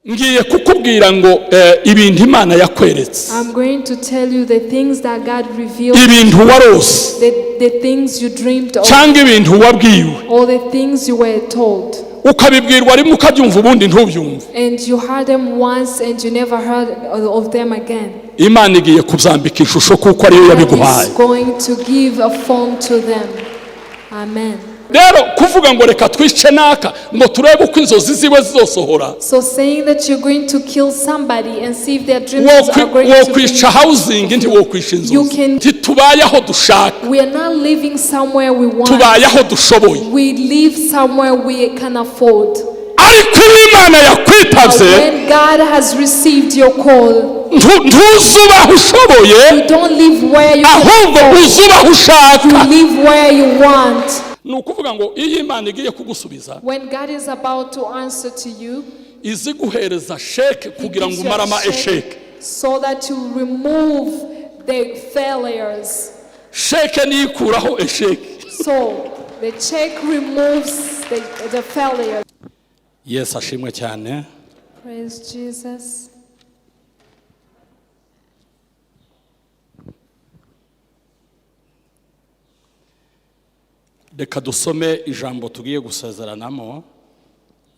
Ngiye kukubwira ngo ibintu Imana yakweretse, I'm going to tell you the things that God revealed, ibintu warose, the things you dreamed of, cyangwa ibintu wabwiwe, all the things you were told. Ukabibwirwa rimwe ukabyumva, ubundi ntubyumve. And you heard them once and you never heard of them again. Imana igiye kubyambika ishusho kuko ariyo God yabiguhaye. is going to give a form to them. Amen. Rero kuvuga ngo reka twice naka ngo turebe uko inzozi ziwe zizosohora, So saying that you're going to kill somebody and see if their dreams are going to be, wokwica housing, ntiwokwica You inzozi. Ntitubaye aho dushaka, We are not living somewhere we want. tubaye aho dushoboye. We live somewhere we can afford. Ariko iyo Imana But yakwitabye, when God has received your call, ntuzuba aho ushoboye, you don't live where you can ahubwo afford. uzuba aho ushaka. You live where you want. Ni ukuvuga ngo iyo Imana igiye kugusubiza, When God is about to answer to you, iziguhereza sheke He kugira ngo gives you a umarama check esheke. so that you remove the failures. Sheke niyo ikuraho esheke. So the check removes the failure. Yesu ashimwe cyane. Praise Jesus. Reka dusome ijambo tugiye gusezeranamo.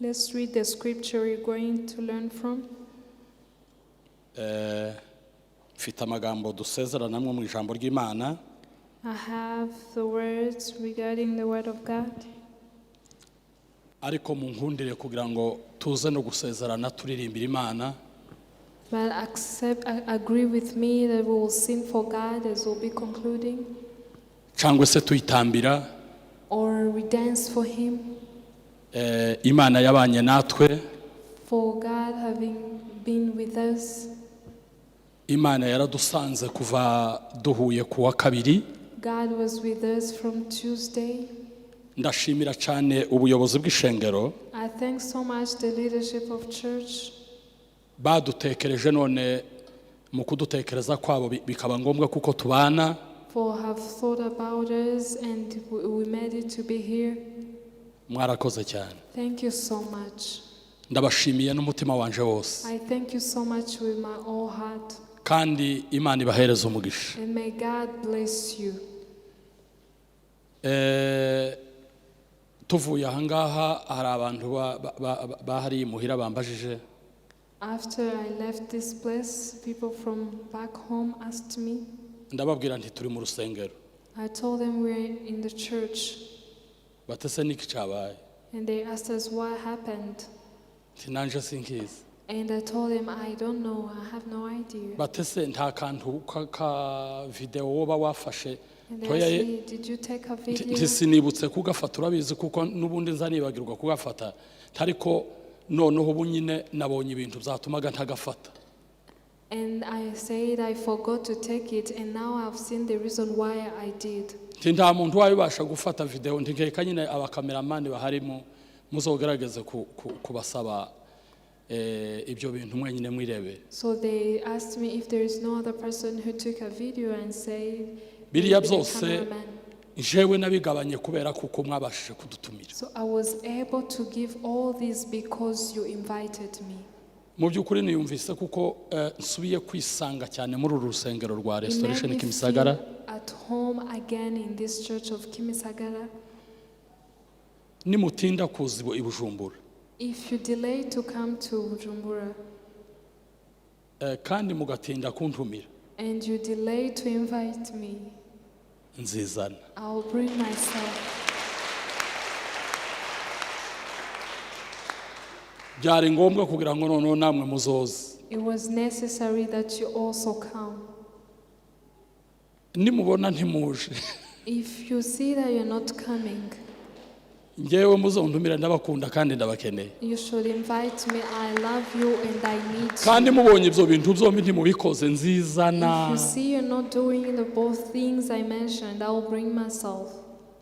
Let's read the scripture we're going to learn from. Mfite amagambo dusezeranamo mu ijambo ry'Imana. I have the words regarding the word of God. Ariko munkundire kugira ngo tuze no gusezerana turirimbira Imana. But agree with me that we will sing for God as we'll be concluding, cyangwa se tuyitambira. Or we dance for Him, Imana yabanye natwe. For God having been with us. Imana yaradusanze kuva duhuye ku wa kabiri. God was with us from Tuesday. Ndashimira cyane ubuyobozi bw'ishengero. I thank so much the leadership of church. Badutekereje, none mu kudutekereza kwabo bikaba ngombwa kuko tubana. For have thought about us and we made it to be here. Mwarakoze cyane. Thank you so much. Ndabashimiye n'umutima wanje wose. I thank you so much with my whole heart. Kandi Imana ibahereze umugisha. And may God bless you. Tuvuye ahangaha hari abantu bahariye imuhira bambajije. After I left this place, people from back home asked me. Ndababwira nti turi mu rusengero. I told them we're in the church. Bati ese niki cyabaye? And they asked us what happened. Nti nanje sinkizi. And I told them, I don't know, I have no idea. Bati ese nta kantu ka videwo woba wafashe? And they Toya asked me, "Did you take a video?" Nti sinibutse kugafata, urabizi kuko n'ubundi nza nibagirwa kugafata, ariko noneho ubu nyine nabonye ibintu byatumaga ntagafata. And I said I forgot to take it, and now I've seen the reason why I did. Nti nta muntu wabibasha gufata videwo, ntikeka nyine abakameramani baharimo muzogerageze kubasaba ibyo bintu mwenyine mwirebere. So they asked me if there is no other person who took a video and say Biriya the byose cameraman. Jewe nabigabanye kubera kuko mwabashije kudutumira. So I was able to give all this because you invited me. Mu by'ukuri niyumvise kuko nsubiye kwisanga cyane muri uru rusengero rwa It made Restoration me Kimisagara. feel at home again in this church of Kimisagara. Nimutinda kuza i Bujumbura, If you delay to come to Bujumbura kandi mugatinda kuntumira, and you delay to invite me, nzizana. I'll bring myself. Byari ngombwa kugira ngo noneho namwe muzoze. It was necessary that you also come. Nimubona ntimuje, If you see that you're not coming, ngewe muzontumira, ndabakunda kandi ndabakeneye. you should invite me. I love you and I need Kandi you. mubonye ibyo bintu byombi ntimubikoze, nzizana. If you see you're not doing the both things I mentioned, I will bring myself.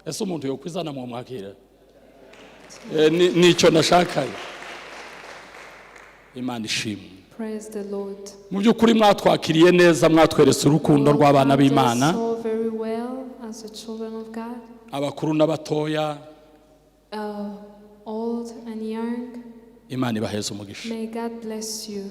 Ese umuntu yokwizana mwamwakira? Nicyo nashakaga. Imana ishimwe. Praise the Lord. Mu by'ukuri mwatwakiriye neza, mwatweretse urukundo rw'abana Welcomed us b'Imana, so very well as the children of God, abakuru n'abatoya. Old and young. Imana ibaheze umugisha. May God bless you.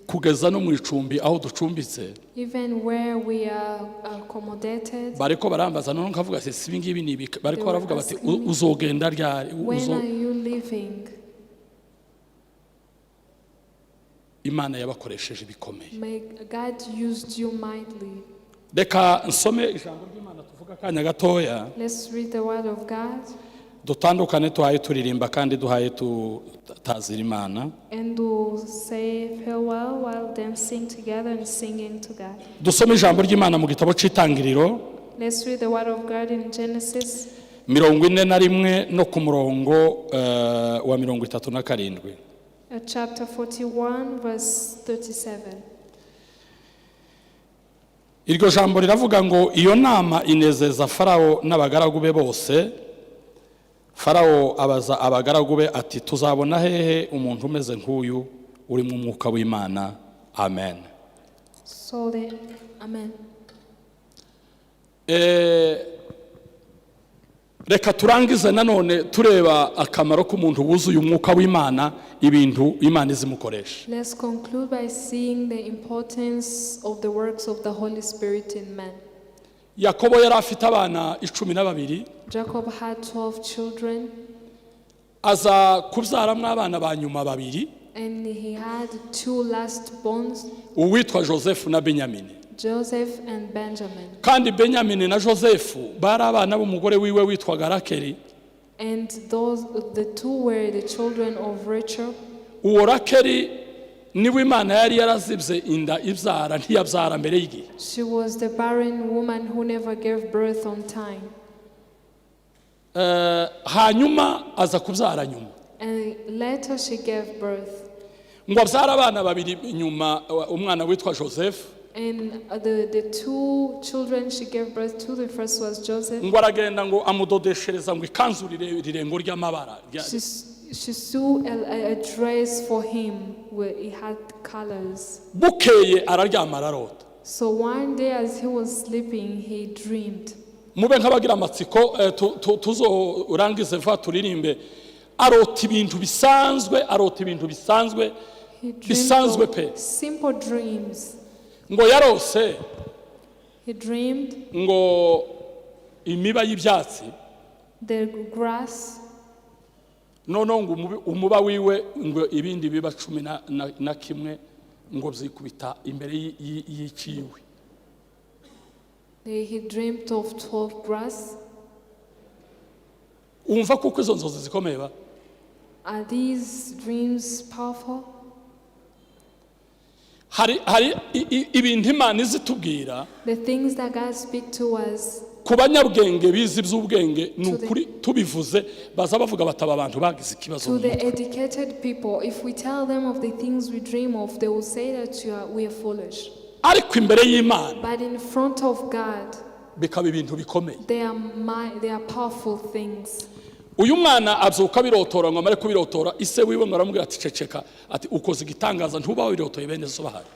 Kugeza no mu icumbi aho ducumbitse, Even where we are accommodated, bariko barambaza, none nkavuga ati si ibingibi ni ibi, bariko baravuga bati: "Uzogenda ryari?" When are you leaving? Imana yabakoresheje ibikomeye. May God used you mightily. Reka nsome ijambo ry'Imana, tuvuga akanya gatoya, Let's read the word of God dutandukane, tuhaye turirimba kandi duhaye tutazira Imana. And we'll say farewell while dancing together and singing to God. Dusome ijambo ry'Imana mu gitabo cy'Itangiriro, Let's read the word of God in Genesis 41 no ku murongo wa 37. Chapter 41, verse 37. Iryo jambo riravuga ngo: "Iyo nama inezeza Farawo n'abagaragu be bose. Farawo abaza abagaragu be ati: 'Tuzabona hehe umuntu umeze nk'uyu urimo umwuka w'Imana?' Amen." So the Amen. Reka turangize nanone tureba akamaro k'umuntu wuzuye umwuka w'Imana, ibintu Imana izimukoresha. Let's conclude by seeing the importance of the works of the Holy Spirit in man. Yakobo yari afite abana 12. Jacob had 12 children, Aza kubyaramo abana ba nyuma babiri, and he had two last borns, uwitwa Joseph na Benyamini. Joseph and Benjamin. Kandi Benyamini na Joseph bari abana b'umugore wiwe witwaga Rakeli. And those the two were the children of Rachel. Uwo Rakeli niwe Imana yari yarazibye inda ibyara, ntiyabyara mbere y'igihe. She was the barren woman who never gave birth on time. Hanyuma aza kubyara nyuma. And later she gave birth. Ngo abyare abana babiri nyuma, umwana witwa Joseph. And the two children she gave birth to, the first was Joseph. Ngo aragenda ngo amudodeshereza ngo ikanzu rirengo ry'amabara She sewed a dress for him where it had colors. Bukeye araryama ararota. So one day as he was sleeping, he dreamed. Mube nk'abagira amatsiko, tuzorangize vuba turirimbe. Arota ibintu bisanzwe, arota ibintu bisanzwe. He dreamed Bisanzwe of pe. Simple dreams. Ngo yarose He dreamed ngo imiba y'ibyatsi, the grass, noneho ngo umuba wiwe, ngo ibindi biba 11 ngo byikubita imbere y'iciwe. He dreamed of 12 grass. Wumva kuko izo nzozi zikomeye ba? Are these dreams powerful? Hari ibintu Imana izitubwira. The things that God speaks to us, Ku banyabwenge bize iby'ubwenge, ni ukuri tubivuze baza bavuga bataba abantu bagize ikibazo to mu the mutwe. Educated people, if we tell them of the things we dream of, they will say that we are foolish. Ariko imbere y'Imana But in front of God, bikaba ibintu bikomeye. they are powerful things. Uyu mwana abyuka birotora, ngo amare kubirotora, ise wiwe ngo aramubwira ati: "Ceceka," ati: "Ukoze igitangaza, ntuba wirotoye bene so bahari."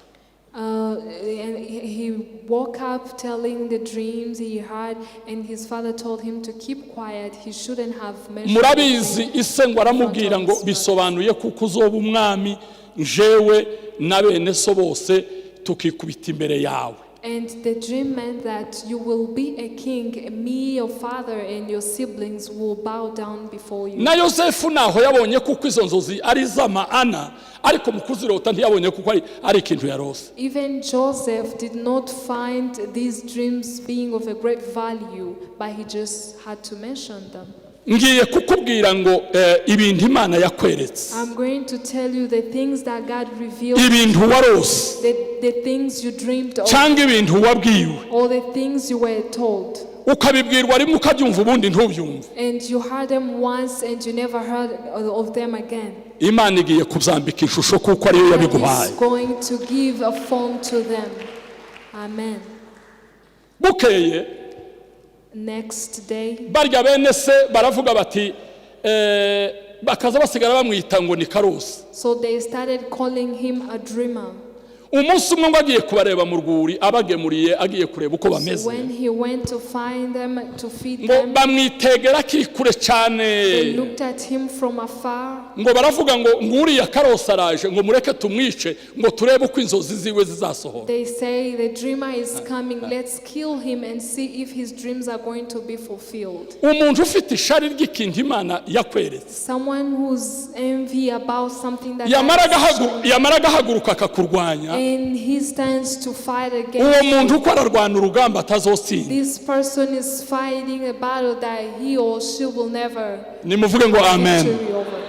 And he woke up telling the dreams he had, and his father told him to keep quiet. He shouldn't have mentioned Murabizi, the thing. ise ngo aramubwira ngo: "Bisobanuye kuko uzoba umwami, njewe na bene so bose tukikubita imbere yawe." And the dream meant that you will be a king, me, your father, and your siblings will bow down before you. Na Yosefu naho yabonye kuko izo nzozi ari iz'amaana, ariko mu kuzirota ntiyabonye kuko ari ikintu yarose. Even Joseph did not find these dreams being of a great value, but he just had to mention them. Ngiye kukubwira ngo ibintu Imana yakweretse, I'm going to tell you the things that God revealed, ibintu warose, the things you dreamed of, cyangwa ibintu wabwiwe, or the things you were told. Ukabibwirwa rimwe ukabyumva, ubundi ntubyumve. And you heard them once and you never heard of them again. Imana igiye kubyambika ishusho kuko ariyo God yabiguhaye. is going to give a form to them. Amen. Bukeye, Next day, barya bene se baravuga bati bakaza basigara bamwita ngo ni Karusi. So they started calling him a dreamer. Umunsi umwe ngo agiye kubareba mu rwuri, abagemuriye, agiye kureba uko So bameze, when he went to find them, to feed ngo them, bamwitegera akiri kure cyane. They looked at him from afar. Ngo baravuga ngo nguriya karosi araje, ngo mureke tumwice, ngo turebe uko inzozi ziwe zizasohora. They say, "The dreamer is coming, let's kill him and see if his dreams are going to be fulfilled." Umuntu ufite ishari ry'ikintu Imana yakweretse, Someone who's envy about something that yamara God has shown, yamara agahaguruka akakurwanya, and he stands to fight uwo against. Muntu uko ararwana urugamba atazotsinda. This person is fighting a battle that he or she will never Nimuvuge ngo amen. Victory over.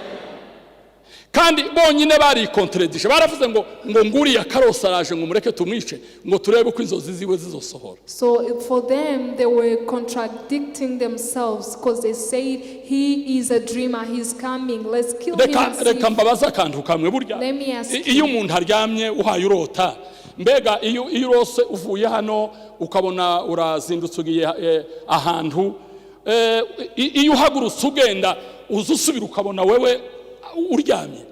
Kandi bonyine barikontredije, baravuze ngo nguriya karosi araje, ngo mureke tumwice, ngo turebe uko inzozi ziwe zizosohora. So for them, they were contradicting themselves because they said, "He is a dreamer, he's coming, let's kill him Reka and see." reka mbabaze akantu kamwe burya. Let me ask Iyo umuntu aryamye uhaye urota, mbega iyo urose uvuye hano ukabona urazindutse ugiye ahantu, iyo uhagurutse ugenda, uza usubira ukabona wewe uryamye?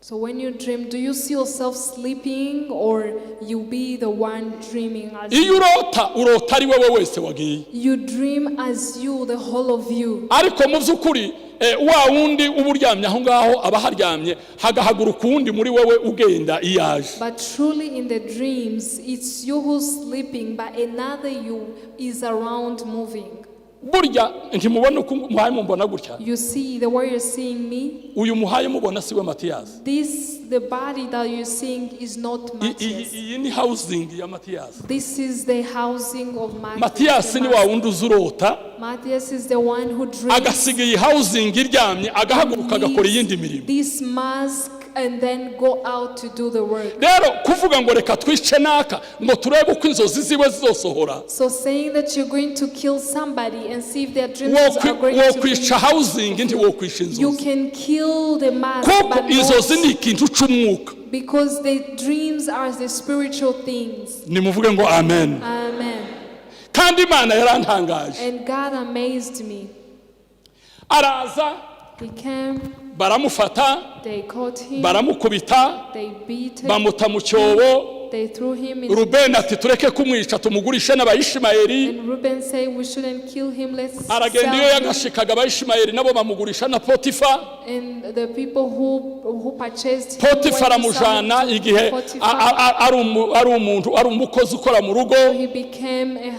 So when you dream, do you see yourself sleeping or you be the one dreaming as Iyo urota, urota ari wowe wese wagiye. You dream as you, the whole of you. Ariko mu by'ukuri wa wundi uba uryamye aho ngaho aba aharyamye, hagahaguruka uwundi muri wowe ugenda iyo aje. But truly in the dreams, it's you who's sleeping, but another you is around moving. Burya ntimubona uko muhaye mumbona gutya? You see the way you're seeing me? Uyu muhaye mubona siwe Matiyasi. This, the body that you're seeing is not Iyi Matthias. Iyi ni housing ya Matiyasi. This is the housing of Matthias. Matiyasi The ni wa wundi uza urota, Matthias is the one who dreams. Agasiga iyi housing iryamye, agahaguruka agakora iyindi mirimo. This mask and then go out to do the work. Rero kuvuga ngo reka twice naka ngo turebe uko inzozi ziwe zizosohora, So saying that you're going to kill somebody and see if their dreams are going to be, wokwica housing, ntiwokwica you inzozi, can kill the mask, kuko but inzozi not ni ikintu c'umwuka. Because the dreams are the spiritual things. Nimuvuge ngo amen. Amen. Kandi Imana yarantangaje. And God amazed me. Araza, He came, baramufata, they caught him, baramukubita, they beat him, bamuta mu cyobo. They threw him in. Rubeni ati tureke kumwica, tumugurishe n'Abayishimayeli. And Reuben said, "We shouldn't kill him, let's Aragenda, iyo sell him." yagashikaga, Abayishimayeli nabo bamugurisha na Potifa. And the people who purchased him Potifa went to sell him aramujana to igihe Potiphar. ari umuntu, ari umukozi ukora mu rugo. He became a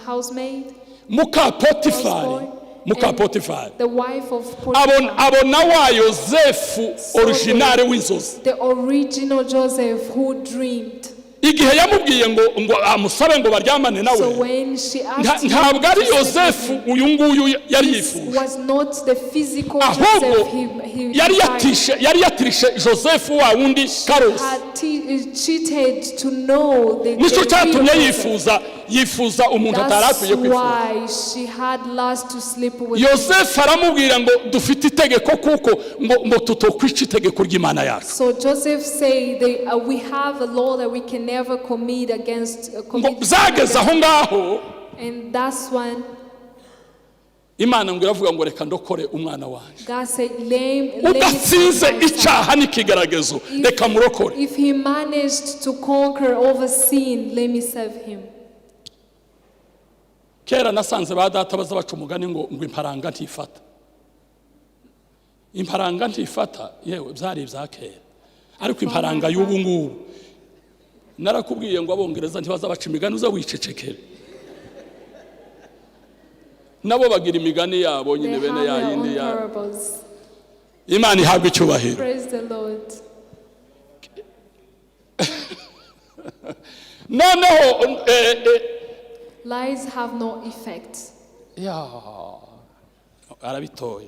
housemaid. Muka Potifari, Houseboy. muka And Potifari the wife of abona Potiphar abona wa Yozefu original w'inzozi. The original Joseph who dreamed. Igihe yamubwiye ngo amusabe ngo baryamane nawe, So when she asked him ntabwo ari to sleep with Yozefu him, uyu nguyu yari this yifuje, was not the physical ahubwo Joseph he yari desired. yatishe, yari yatirishe Joseph wa wundi karosi. Had cheated to know Nicyo the cyatumye real Joseph. yifuza umuntu atari That's akwiye kwifuza. why she had lust to sleep with him. Yosefu aramubwira ngo dufite itegeko, kuko ngo tutokwica itegeko ry'Imana yacu. So Joseph said, "We have a law that we can never commit against." Ngo Commit byageze aho ngaho, And that's when Imana ngo iravuga ngo reka ndokore umwana wanjye. God said, "Let me Udatsinze save my son." icyaha n'ikigeragezo, reka murokore. If he managed to conquer over sin, let me save him. Kera nasanze ba data baza baca umugani ngo imparanga ntifata, imparanga ntifata. Yewe, byari ibya kera, ariko imparanga y'ubu ngubu, narakubwiye ngo Abongereza ntibaza baca imigani uza wicecekere. Nabo bagira imigani yabo They nyine have bene ya their yindi own ya. Parables. Imana ihabwa icyubahiro. Praise the Lord. Noneho Lies have no effect. Ya, arabitoye.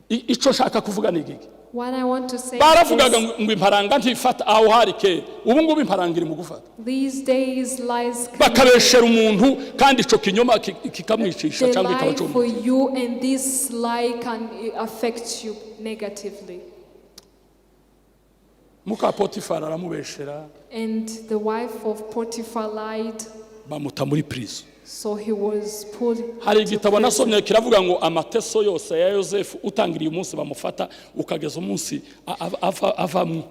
Icyo nshaka kuvuga ni igiki? What I want to say Baravugaga is, ngo imparanga ntifata, aho hari kera. Ubu ngubu imparanga iri mu gufata. These days lies come. Bakabeshera umuntu, kandi icyo kinyoma kikamwicisha They cyangwa lie kikabacumba. for you, and this lie can affect you negatively. Muka Potifari aramubeshera, And the wife of Potiphar lied, bamuta muri prison. So he was put Hari to igitabo prison. Nasomye kiravuga ngo amateso yose ya Yosefu, utangiriye umunsi bamufata ukageza umunsi avamwo.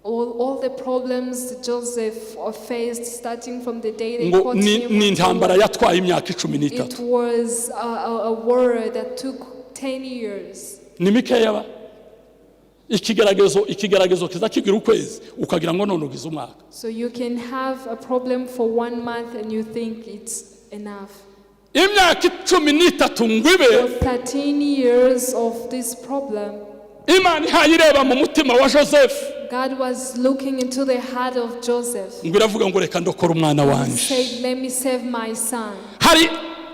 All the problems Joseph faced starting from the day they Ngo caught ni him ni until intambara yatwaye imyaka 13. it was a war that took 10 years. Ni mikeya ba ikigeragezo kiza kigira ukwezi, ukagira ngo none ugize umwaka. So you can have a problem for one month and you think it's enough. Imyaka 13 ngo ibe. For 13 years of this problem, Imana ihaye ireba mu mutima wa Joseph, God was looking into the heart of Joseph. Ngo iravuga ngo reka ndokora umwana He wanje. said, "Let me save my son." Hari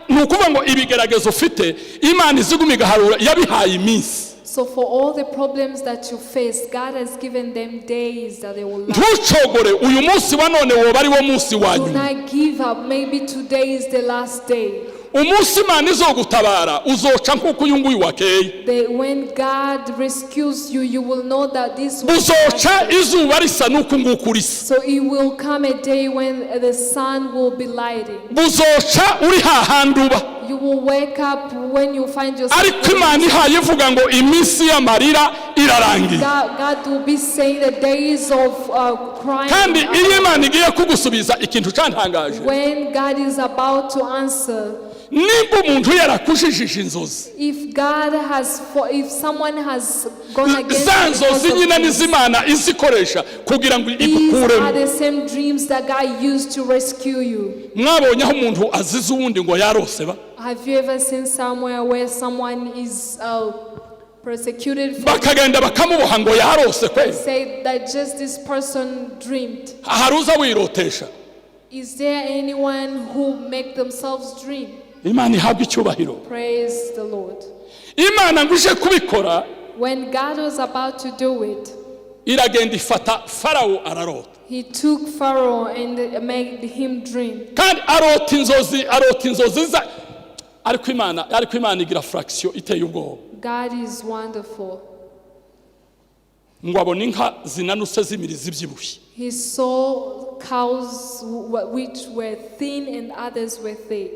ni ukuvuga ngo ibigeragezo ufite, Imana iziguma igaharura, yabihaye iminsi. So for all the problems that you face, God has given them days that they will last. Ntucogore, uyu munsi wa none woba ari wo munsi wa Do nyuma. not give up. Maybe today is the last day. Umunsi Imana izogutabara uzoca nk'uko uyu nguyu wakeye. When God rescues you, you will know that this was Buzoca izuba risa n'uku nguku risa. So it will come a day when the sun will be lighting. Buzoca uri hahandi uba. You will wake up when you find yourself. Ariko Imana ihaye ivuga ngo iminsi y'amarira irarangiye. God will be saying the days of crying. Kandi iyo Imana igiye kugusubiza, ikintu cyantangaje, When God is about to answer, nimba umuntu yarakujijije inzozi, if God has, for, if someone has gone against za you because nzozi of nyine this, n'izimana izikoresha kugira ngo these igukuremo. are the same dreams that God used to rescue you. Mwabonye aho umuntu azize uwundi ngo yarose ba? Have you ever seen somewhere where someone is persecuted for Bakagenda bakamuboha ngo yarose kwezi? say that just this person dreamed? Hari uza wirotesha? Is there anyone who make themselves dream? Imana ihabwa icyubahiro. Praise the Lord. Imana ngo ije kubikora, When God was about to do it, iragenda ifata Farawo ararota. He took Pharaoh and made him dream. Kandi arota inzozi, arota inzozi za ariko Imana igira fraction iteye ubwoba. God is wonderful. Ngo abone inka zinanutse z'imirizi ibyibushye. He saw cows which were thin and others were thick.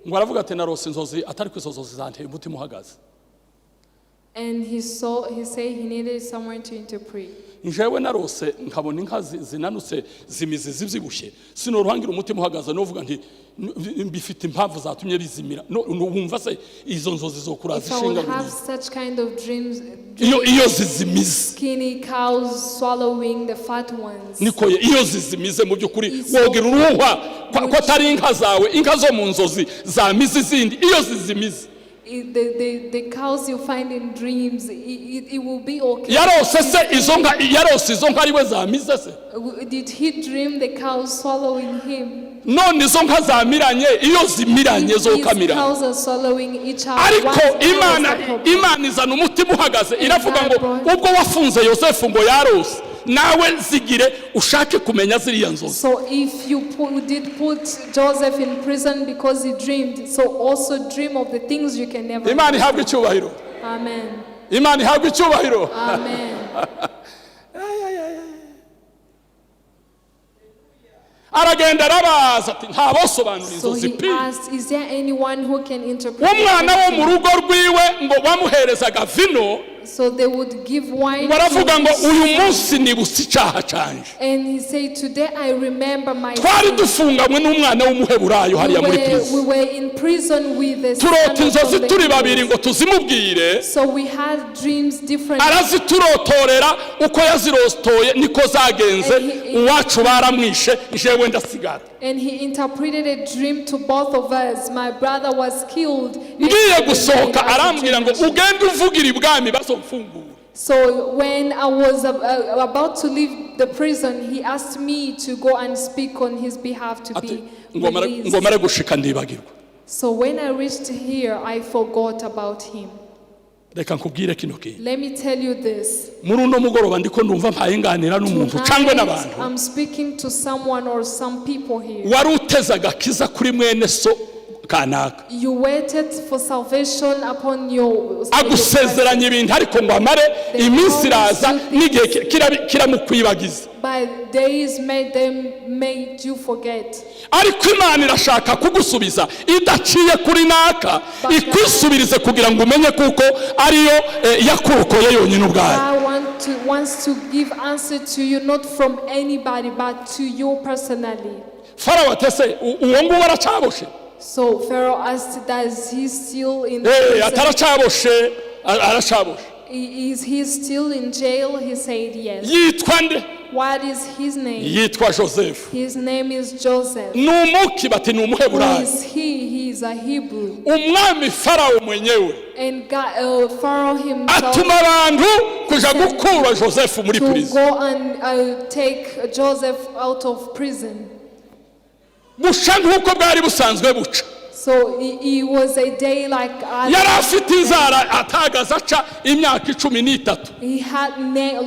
Ngo aravuga ati narose inzozi, atari ko izo nzozi zanteye umutima uhagaze. And he said he needed someone to interpret. Njyewe narose nkabona inka zinanutse zimizi zibyibushye, sinoruhangira umutima uhagaze, novuga nti bifite impamvu zatumye bizimira. No, wumva se izo nzozi zo kuraza If I would ishinga have such kind of dreams, iyo zizimize, skinny cows swallowing the fat ones. Niko ye, iyo zizimize mu by'ukuri wogira uruhwa ko atari inka zawe, inka zo mu nzozi zamize izindi iyo zizimize. The cows you find in dreams, it will be okay. Yarose se izo nka, yarose izo nka ariwe zamize se? Did he dream the cows swallowing him? None izo nka zamiranye, iyo zimiranye These zokamiranye. cows are swallowing each other. Ariko What Imana was the problem? Imana izana umutima uhagaze, iravuga ngo ubwo wafunze Yosefu ngo yarose, nawe zigire ushake kumenya ziriya nzozi. So if you did put Joseph in prison because he dreamed, so also dream of the things you can never. Imana ihabwe icyubahiro. Amen. Imana ihabwe icyubahiro. Amen. Aragenda arabaza ati ntabosobanura So inzozi he pi? asked, "Is there anyone who can interpret Umwana wo mu the rugo rwiwe ngo bamuherezaga vino, So they would give wine ngo aravuga to ngo his uyu son. Munsi nibutse icyaha canje. And he said, "Today I remember my Twari sin." dufunganywe n'umwana w'Umuheburayo We hariya muri were, prison, we were in prison with the son turota of inzozi the turi babiri Hebrews. ngo tuzimubwire. So we had dreams different. Araziturotorera, uko yazirotoye niko zagenze. Uwacu baramwishe, jewe ndasigara. And he interpreted a dream to both of us. My brother was killed and Ngiye he gusohoka, was arambwira ngo dream. Ugende uvugira ibwami bazomfungura. So when I was about to leave the prison, he asked me to go and speak on his behalf to Ati be ngo released. mare gushika ndibagirwa. So when I reached here, I forgot about him. Reka nkubwire kino kintu. Let me tell you this. Muri uno mugoroba ndiko ndumva mpaye nganira n'umuntu cyangwa Tonight, n'abantu. I'm speaking to someone or some people here. Wari uteze agakiza kuri mwene so, Kanaka. You waited for salvation upon your Agusezeranya ibintu, ariko ngo amare iminsi iraza n'igihe kiramukwibagiza. But days made them made you forget. Ariko Imana irashaka kugusubiza idaciye kuri naka, ikwisubirize kugira ngo umenye kuko ariyo yakurokoye yonyine ubwayo. God wants to give answer to you not from anybody but to you personally. Farawo ati: "Ese uwo nguwo aracaboshe?" So Pharaoh asked, "Does he still in prison?" Ati: "Aracaboshe, aracaboshe." Is he still in jail? He said yes. Yitwa nde? What is his name? Yitwa Joseph. His name is Joseph. Ni umuki? Bati: "Ni Who Umuheburayo." is he? He is a Hebrew. Umwami Farawo mwenyewe And God, Pharaoh himself atuma abantu kuja gukura Joseph muri to prison. go and take Joseph out of prison. Busha nk'uko bwari busanzwe buca. So it was a day like other. Yari afite inzara atagaze aca imyaka 13. He had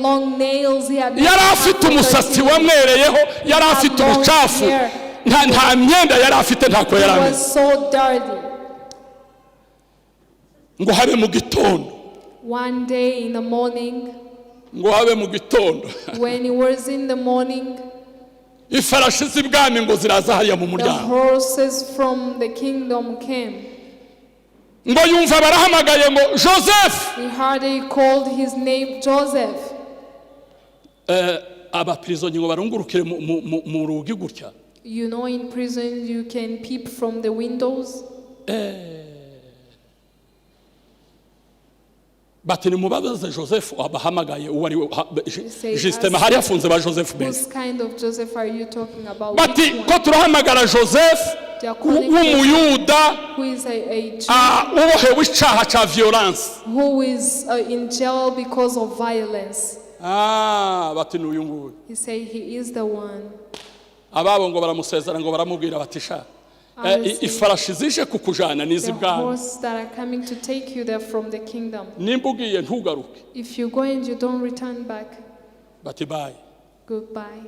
long nails. He had Yari afite umusatsi wamwereyeho, yari afite ubucafu, nta myenda yari afite, ntako He yari ameze. was so dirty. Ngo habe mu gitondo. One day in the morning, Ngo habe mu gitondo, when it was in the morning, ifarashi z'ibwami ngo ziraza hariya mu the muryango. horses from the kingdom came. Ngo yumva barahamagaye ngo: "Joseph." He heard they called his name, Joseph. Abapirizonyi ngo barungurukire mu rugi gutya. In prison you can peep from the windows. Bati: "Nimubabaze Joseph abahamagaye uwo ari we." Say, Justement hari hafunze ba Joseph benshi. Whose kind of Joseph are you talking about? Bati: Which "Ko one? turahamagara Joseph They are calling w'Umuyuda, who is a Jew ubohewe icaha ca violence." who is in jail because of violence. Ah, bati: "Ni uyu nguyu." He said he is the one. Ababo ngo baramusezera, ngo baramubwira bati: "Sha, ifarashi zije kukujana ni The iz'ibwami. horse that are coming to take you there from the kingdom. Nimba ugiye ntugaruke." If you go and you don't return back, Bati: "Bye." goodbye.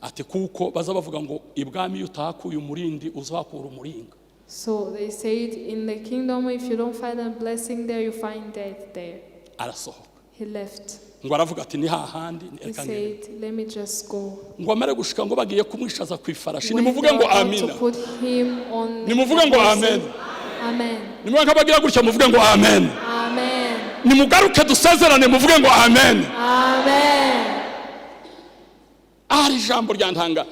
Ati: "Kuko baza bavuga ngo ibwami iyo utahakuye umurindi uzahakura umuringa." So they said in the kingdom, if you don't find a blessing there, you find death there. Arasohoka. He left. Ngo aravuga ati: "Ni hahandi, He reka ngende." said, "Let me just go." Ngo amare gushika, ngo bagiye kumwicaza ku ifarashi. When Nimuvuge they ngo were about amina. to put him on the Nimuvuge ngo horse. amen. Amen. Nimuvuge nk'abagira gutya, muvuge ngo amen. Amen. Nimugaruke dusezerane, muvuge ngo amen. Amen. Ahari ijambo ryantanga,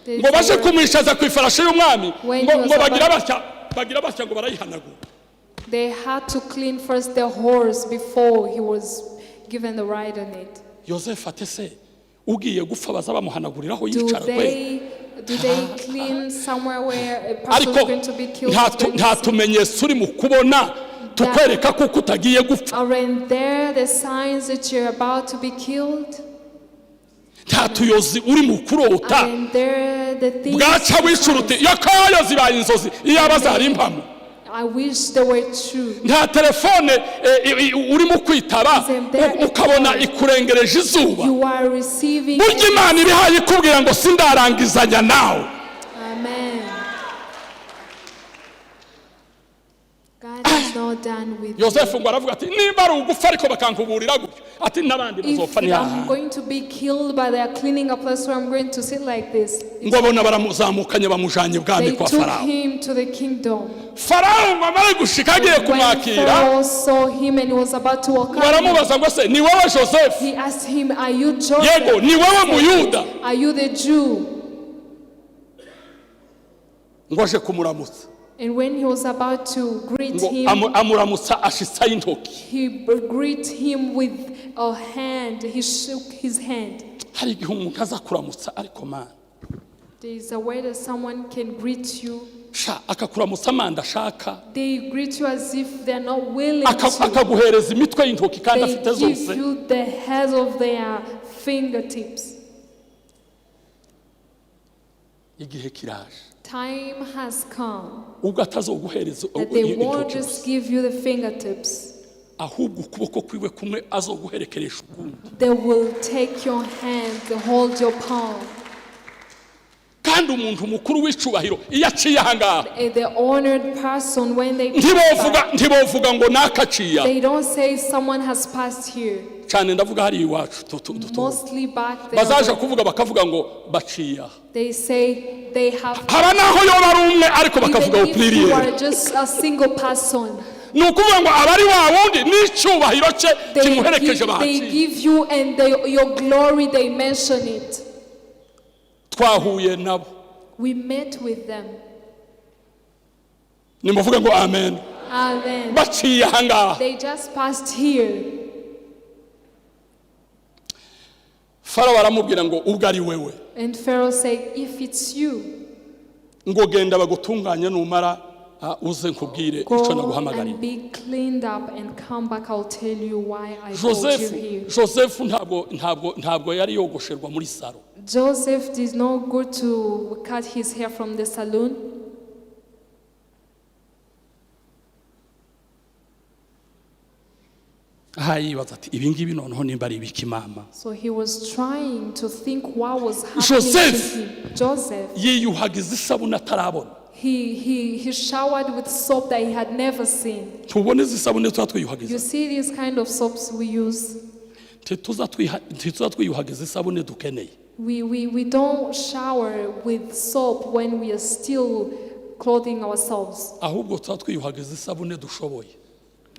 ngo baje kumwicaza ku ifarashi y'umwami, ngo bagira batya ngo barayihanagura. They had to clean first the horse before he was given the ride on it. Yosefu ati: "Se ugiye gupfa baza bamuhanaguriraho Do yicara kwe?" they clean somewhere where a person Ariko is going to be killed? nta Is going nta to sit? tumenyetso uri mu kubona tukwereka kuko utagiye gupfa? Aren't there the signs that you're about to be killed? Nta tuyozi uri mu kurota? Aren't there the things? Bwaca wicura uti: "Yakayo zibaye inzozi, iyaba zari impamo." I wish they were true. Nta telefone urimo kwitaba ukabona ikurengereje izuba? You are receiving. Burya Imana ibihaye ikubwira ngo sindarangizanya nawe. Amen. God is not done with you. Yosefu ngo aravuga ati: "Nimba ari ugufa ariko bakankuburira gutyo," ati: "N'abandi If bazopfa I'm ntihahandi." going to be killed, but they are cleaning a place where I'm going to sit like this. Ngo abona baramuzamukanye, bamujanye ibwami They kwa took Farawo. him to the kingdom. Farawo ngo amare gushika agiye When kumwakira, Pharaoh saw him and he was about to welcome him, baramubaza ngo: "Se ni wowe Joseph?" he asked him, "Are you Joseph?" "Yego." "Ni wowe Muyuda?" "Are you the Jew?" Ngo aje kumuramutsa, And when he was about to greet ngo him, amuramutsa ashitsaho intoki. he greet him with a hand. He shook his hand. Hari igihe umuntu aza kuramutsa, ariko mana, There is a way that someone can greet you. Sha, akakuramutsa amanda ashaka. They greet you as if they're not willing to. Akaguhereza imitwe y'intoki kandi They afite give zose. you the heads of their fingertips. Igihe kiraje Time has come ubwo atazoguhereza that they won't intoki just gusa, give you the fingertips. Ahubwo ukuboko kwiwe kumwe azoguherekeresha ukundi. They will take your hand, they hold your palm. Kandi umuntu mukuru w'icubahiro iyo aciye ahangaha, The honored person, when they pass ntibovuga by, ntibovuga ngo nakaciye aha. they don't say someone has passed here. Cyane ndavuga hariya iwacu Mostly back there, bazaje kuvuga bakavuga ngo baciye aha. they say they have. Haba naho yoba ari umwe ariko bakavuga Even if you pluriel. are just a single person, Ni ukuvuga ngo abari wa wundi n'icyubahiro cye they kimuherekeje give, they bahaciye. give you and they, your glory, they mention it. Twahuye nabo. We met with them. Nimuvuge ngo amen. Amen. Baciye ahangaha. They just passed here. Farawo aramubwira ngo ubwo ari wewe, And Pharaoh said, "If it's you, ngo genda bagutunganye numara uze nkubwire icyo go naguhamagariye. And be cleaned up and come back. I'll tell you why I called you Joseph here." Joseph ntabwo yari yogosherwa muri salon. Joseph did not go to cut his hair from the saloon. Aha yibaza ati ibi ngibi noneho nimba ari ibiki mama. So he was trying to think what was happening Joseph. to him. Joseph, Yiyuhagiza isabune atarabona. he showered with soap that he had never seen. Tubone izi sabune tuba You twiyuhagiza. see these kind of soaps we use? Ntituza twiyuhagiza isabune dukeneye. We don't shower with soap when we are still clothing ourselves. Ahubwo tuba twiyuhagiza isabune dushoboye.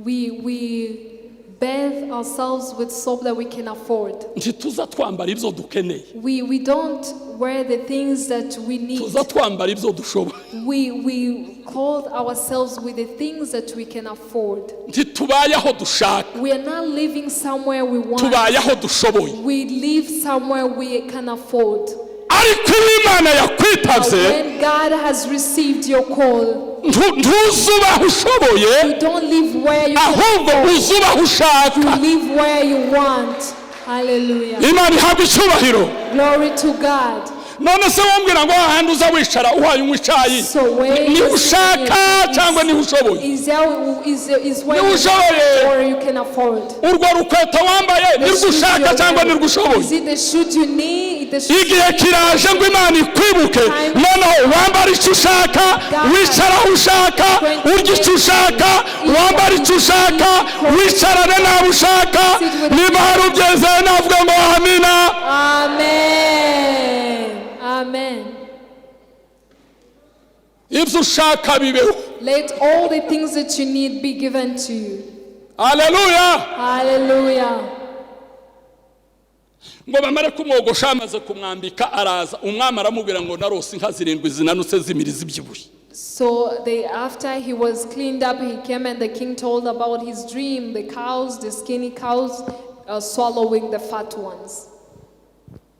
We bathe ourselves with soap that we can afford. Ntituza twambara ibyo dukeneye. We don't wear the things that we need. Tuza twambara ibyo dushoboye. We clothe ourselves with the things that we can afford. Ntitubaye aho dushaka. We are not living somewhere we want. Tubaye aho dushoboye. We live somewhere we can afford. Ariko iyo Imana But yakwitabye, when God has received your call, ntuzuba aho ushoboye, you don't live where you can ahubwo afford. uzuba aho ushaka. You live where you want. Hallelujah. Imana ihabwa icyubahiro. Glory to God. None se wambwira ngo hahandi uza wicara uhaye unywa icyayi, So where niho you ushaka cyangwa niho ushoboye? is there is where Niho you ushoboye. want or you can afford. Urwo rukweto wambaye The nirwo shoes ushaka you're cyangwa wearing. nirwo ushoboye? Is it the shoes you need? The shoes Igihe kiraje ngo Imana ikwibuke, noneho wambara icyo ushaka, wicara aho ushaka, urya icyo ushaka, wambara icyo ushaka, wicarane n'abo ushaka. Niba hari ubyezeye navuga ngo amina. Amen. Amen. Ibyo ushaka bibeho. Let all the things that you need be given to you. Aleluya. Hallelujah. Ngo bamare kumwogosha amaze kumwambika araza umwami aramubwira ngo narose inka zirindwi zinanutse z'imirizi zibyibushye. So they, after he was cleaned up, he came and the king told about his dream, the cows, the skinny cows swallowing the fat ones.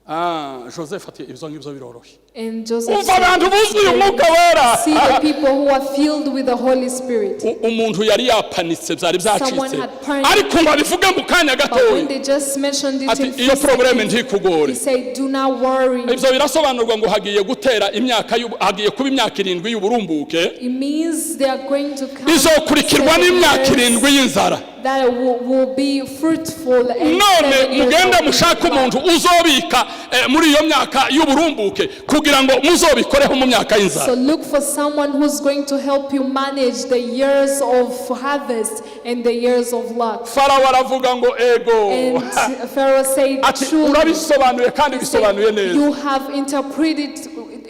Ah, Joseph ati ibyo ngibyo biroroshye. And Joseph Umva abantu buzuye said, umwuka wera. see the people who are filled with the Holy Spirit. Umuntu yari yapanitse byari byacitse Someone had panicked. ariko ngo abivuge mu kanya But when gatoya they just mentioned it ati in iyo few problème seconds, ntikugore. he said, "Do not worry." Ibyo birasobanurwa ngo hagiye gutera imyaka hagiye kuba imyaka 7 y'uburumbuke It means they are going to come izokurikirwa seven n'imyaka years 7 y'inzara. that will be fruitful and None 7 years mugende of mushake lack. umuntu uzobika muri iyo myaka y'uburumbuke kugira ngo muzobikoreho mu myaka y'inzara. So look for someone who's going to help you manage the years of harvest and the years of lack. Farawo aravuga ngo ego. And Pharaoh said, Ati "Truly, urabisobanuye kandi bisobanuye neza. you have interpreted,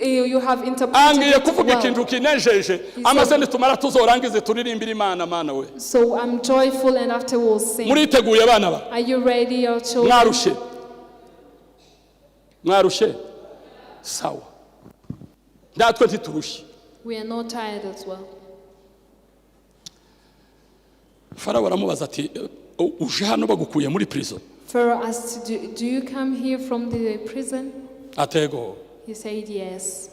you have interpreted Angiye it kuvuga well." ikintu kinejeje amaze nitumara tuzorangize turirimbire Imana mana we. So I'm joyful, and after we'll sing. Muriteguye abana ba? Are you ready, your children? Mwarushye mwarushye sawa natwe ntiturushye. We are not tired as well. Farawo aramubaza ati uje hano bagukuye muri prison? Pharaoh asked, Do you come here from the prison?" Atego. He said, "Yes."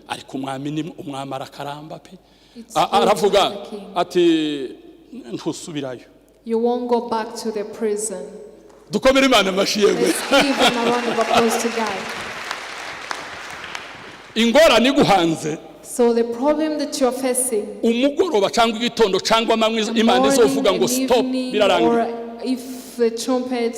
Ariko umwami ni umwami arakaramba pe. It's good Aravuga to the king. Ati ntusubirayo. You won't go back to the prison. Dukomere Imana amashyi yewe. Let's give him a round of applause to God. Ingorane iguhanze, So the problem that you're facing, umugoroba cyangwa igitondo cyangwa amanywa Imana morning izovuga ngo and stop evening, birarangira. or if the trumpet,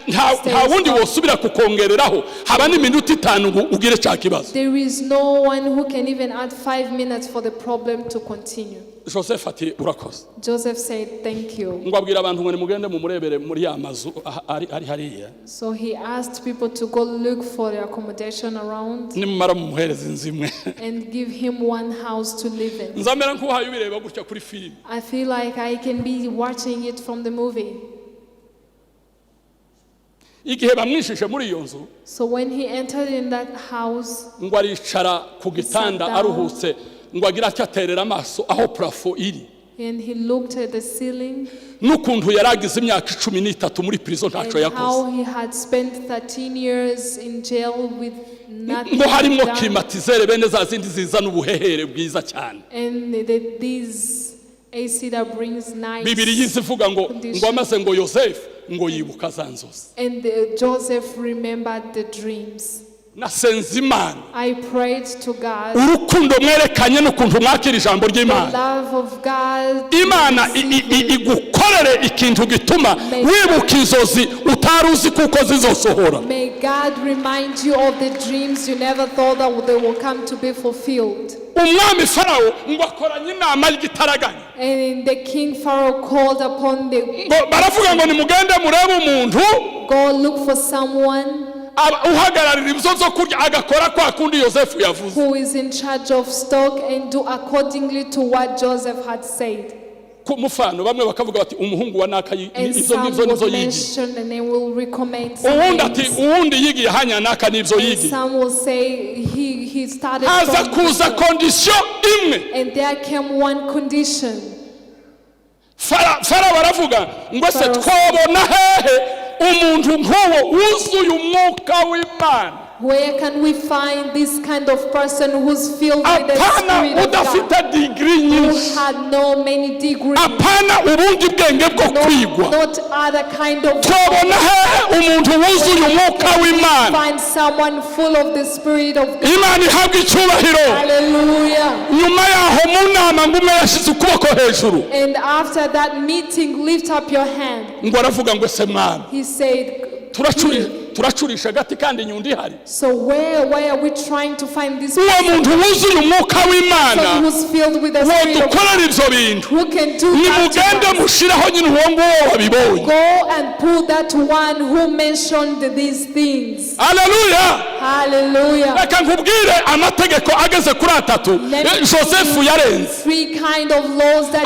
Nta wundi wosubira kukongereraho haba n'iminota 5 ngo ugire cya kibazo. There is no one who can even add 5 minutes for the problem to continue. Joseph ati urakoze. Joseph said, "Thank you." Ngo abwira abantu ngo nimugende mumurebere muri ya mazu ari hariya. So he asked people to go look for the accommodation around nimumara mumuhereza inzu imwe. And give him one house to live in. Nzamera nk'uhaye ubireba gutya kuri filime. I feel like I can be watching it from the movie. Igihe bamwishije muri iyo nzu, So when he entered in that house, ngo aricara ku gitanda Sat down. Aruhutse ngo agire atyo aterera amaso aho plafond iri and he looked at the ceiling n'ukuntu yari agize imyaka 13 muri prison and ntacyo yakoze. How he had spent 13 years in jail with nothing Ngo harimo done. Climatiseur bene za zindi zizana ubuhehere bwiza cyane. And this AC that brings nice Bibiri ivuga ngo ngo amaze ngo Yosefu ngo yibuka za nzozi. And Joseph remembered the dreams. Nasenze Imana. I prayed to God. Urukundo mwerekanye n'ukuntu mwakira ijambo The ry'Imana, love of God. Imana igukorere ikintu gituma wibuka inzozi utari uzi kuko zizosohora. May God remind you of the dreams you never thought that they will come to be fulfilled. Umwami Farawo ngo akoranye inama y'igitaraganya. And the king Pharaoh called upon the Ngo baravuga ngo nimugende murebe umuntu go look for someone uhagararira ibyo byo kurya agakora kwa kundi Yosefu yavuze. Who is in charge of stock and do accordingly to what Joseph had said. Ku mufano bamwe bakavuga bati umuhungu wa naka And ibyo some ngibyo nizo will yigiye. Mention and they will recommend some Uwundi ati names. uwundi yigiye hanya naka n'ibyo And yigiye. some will say he started Haza from kuza this one. Condition imwe. And there came one condition. Farawo aravuga ngo ese Pharaoh twabona hehe umuntu nk'uwo wuzuye umwuka w'Imana? Where can we find this kind of person who's filled with the Apana Spirit of God? udafite degree Who nyinshi, had no many degrees, apana ubundi bwenge bwo no, kwigwa. Not other kind of Twabona hehe umuntu wuzuye umwuka w'Imana? Find someone full of the Spirit of God. Imana ihabwa icyubahiro. Hallelujah. Nyuma yaho mu nama ngo umwe yashyize ukuboko hejuru. And after that meeting, lift up your hand. Ngo aravuga ngo ese mwana, He said, turacurisha agati kandi inyundo ihari? So where are we trying to find this Uwo muntu wuzuye umwuka w'Imana person who's filled with the Spirit of God? wodukorera ibyo bintu? Who can do that Nimugende to us? mushiraho nyine uwo nguwo wabibonye. Go and pull that one who mentioned these things. Aleluya. Hallelujah. Reka nkubwire amategeko ageze kuri atatu Let me Joseph yarenze. Three kind of laws that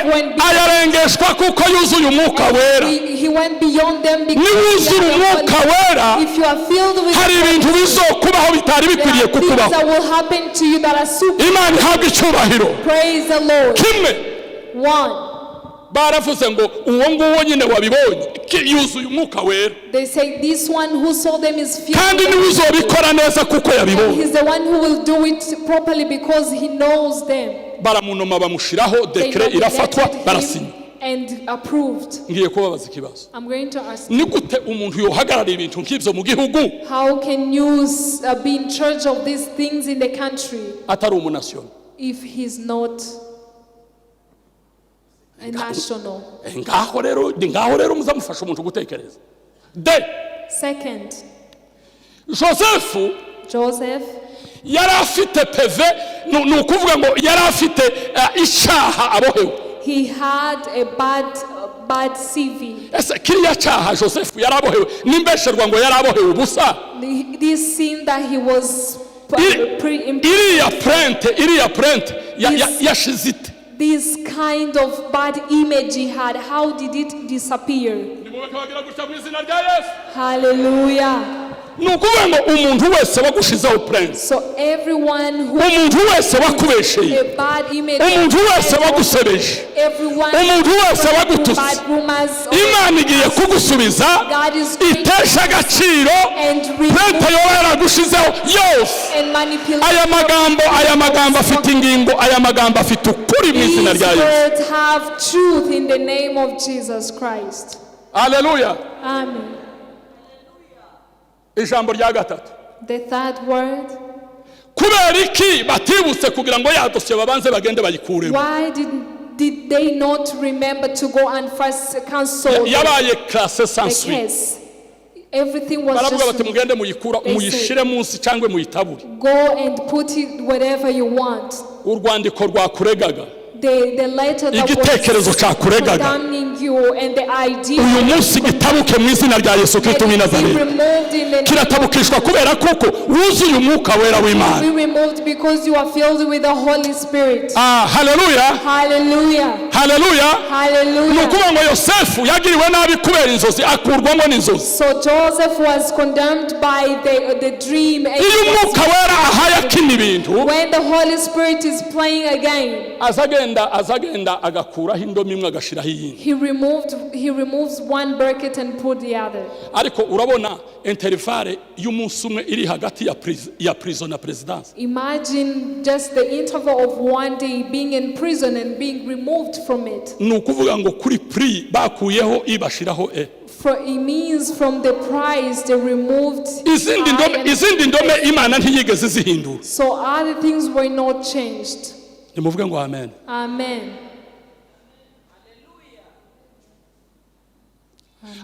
went beyond. Ayarengeshwa kuko yuzuye umwuka wera. He went beyond them because Niwuzura he had umwuka wera, If you are filled with hari ibintu bizokubaho bitari there bikwiriye are things kukubaho. That will happen to you that are super. Imana ihabwa icyubahiro. Praise the Lord. Kimwe, One, baravuze ngo uwo nguwo nyine wabibonye yuzuye umwuka wera, they say this one who saw them is filled kandi with niwe the Spirit. uzobikora neza kuko yabibonye. He's the one who will do it properly because he knows them. Baramunoma bamushiraho They décret irafatwa nominated barasinya. him and approved. Ngiye kubabaza ikibazo. I'm going to ask, Ni gute umuntu yohagarara ibintu nk'ibyo mu gihugu how can you be in charge of these things in the country atari umunasiyoni? If he's not a national? Ngaho rero ni ngaho rero muzamufasha umuntu gutekereza de. Second, Joseph Joseph, yari afite PV ni ukuvuga ngo yari afite icyaha abohewe. He had a bad CV. Ese kiriya cyaha Joseph yari abohewe n'imbesherwa ngo yari abohewe ubusa? This sin that he was Iriya plainte iriya plainte yashize ite? This kind of bad image he had, how did it disappear? Nimubeke bagira gutya mu izina rya Yesu. Hallelujah. Ni ukuvuga ngo umuntu wese wagushizeho plainte, So everyone who umuntu wese wakubesheye, a bad image, umuntu wese wagusebeje, everyone umuntu wese who wagututse, bad rumors, Imana igiye kugusubiza God is going itesha agaciro and plainte remove yoba yaragushizeho yose. And manipulate. Aya magambo afite ingingo, aya magambo afite ukuri mu izina These rya Yesu. Words have truth in the name of Jesus Christ. Aleluya. Amen. Ijambo rya gatatu. The third word. Kubera iki batibutse kugira ngo ya dosiye babanze bagende bayikuremo? Why did Did they not remember to go and first cancel the, Yabaye classé sans the suite. case? Everything was Baravuga just bati mugende muyikura They said- muyishire munsi cyangwa muyitabure. Go and put it wherever you want. Urwandiko rwakuregaga, The letter that igitekerezo was cyakuregaga, condemning you and the idea uyu munsi gitabuke mu izina rya Yesu let Kristo w'i it be Nazareti. removed in the name of Kiratabukishwa kubera kuko wuzuye Umwuka Wera w'Imana. Be removed because you are filled with the Holy Spirit. Ah, haleluya! Hallelujah. Haleluya! Ni Hallelujah. ukuvuga ngo Yosefu yagiriwe nabi kubera inzozi, akurwamo n'inzozi. So Joseph was condemned by the dream. And Iyo Umwuka Wera ahaye akina ibintu, when the Holy Spirit is playing again, aza agenda aza agenda agakuraho indomo imwe agashiraho iyindi. he removes one bracket and put the other. Ariko urabona intervalle y'umunsi umwe iri hagati ya prison na présidence. Imagine just the interval of one day being in prison and being removed from it. Ni ukuvuga ngo kuri prix bakuyeho i bashiraho e. For it means from the price they removed Izindi I ndome and izindi ndome Imana ntiyigeze zihindura. So other things were not changed. Nimuvuge ngo amen. Amen.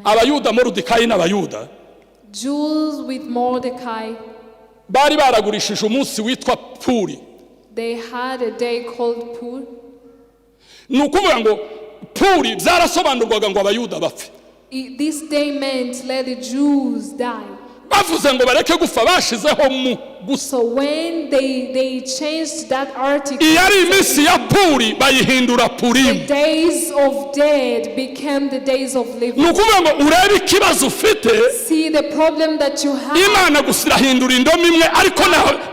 Abayuda, Moridekayi n'Abayuda Jews with Mordecai, bari baragurishije umunsi witwa Puri. They had a day called Pur. Ni ukuvuga ngo Puri byarasobanurwaga ngo Abayuda bapfe. This day meant let the Jews die. Bavuze ngo bareke gupfa bashizeho mu gusa. So when they changed that article, Iyo ari iminsi ya Puri bayihindura the Purimu. days of dead became the days of living. Ni ukuvuga ngo urebe ikibazo ufite, See the problem that you have. Imana gusa irahindura indomo imwe ariko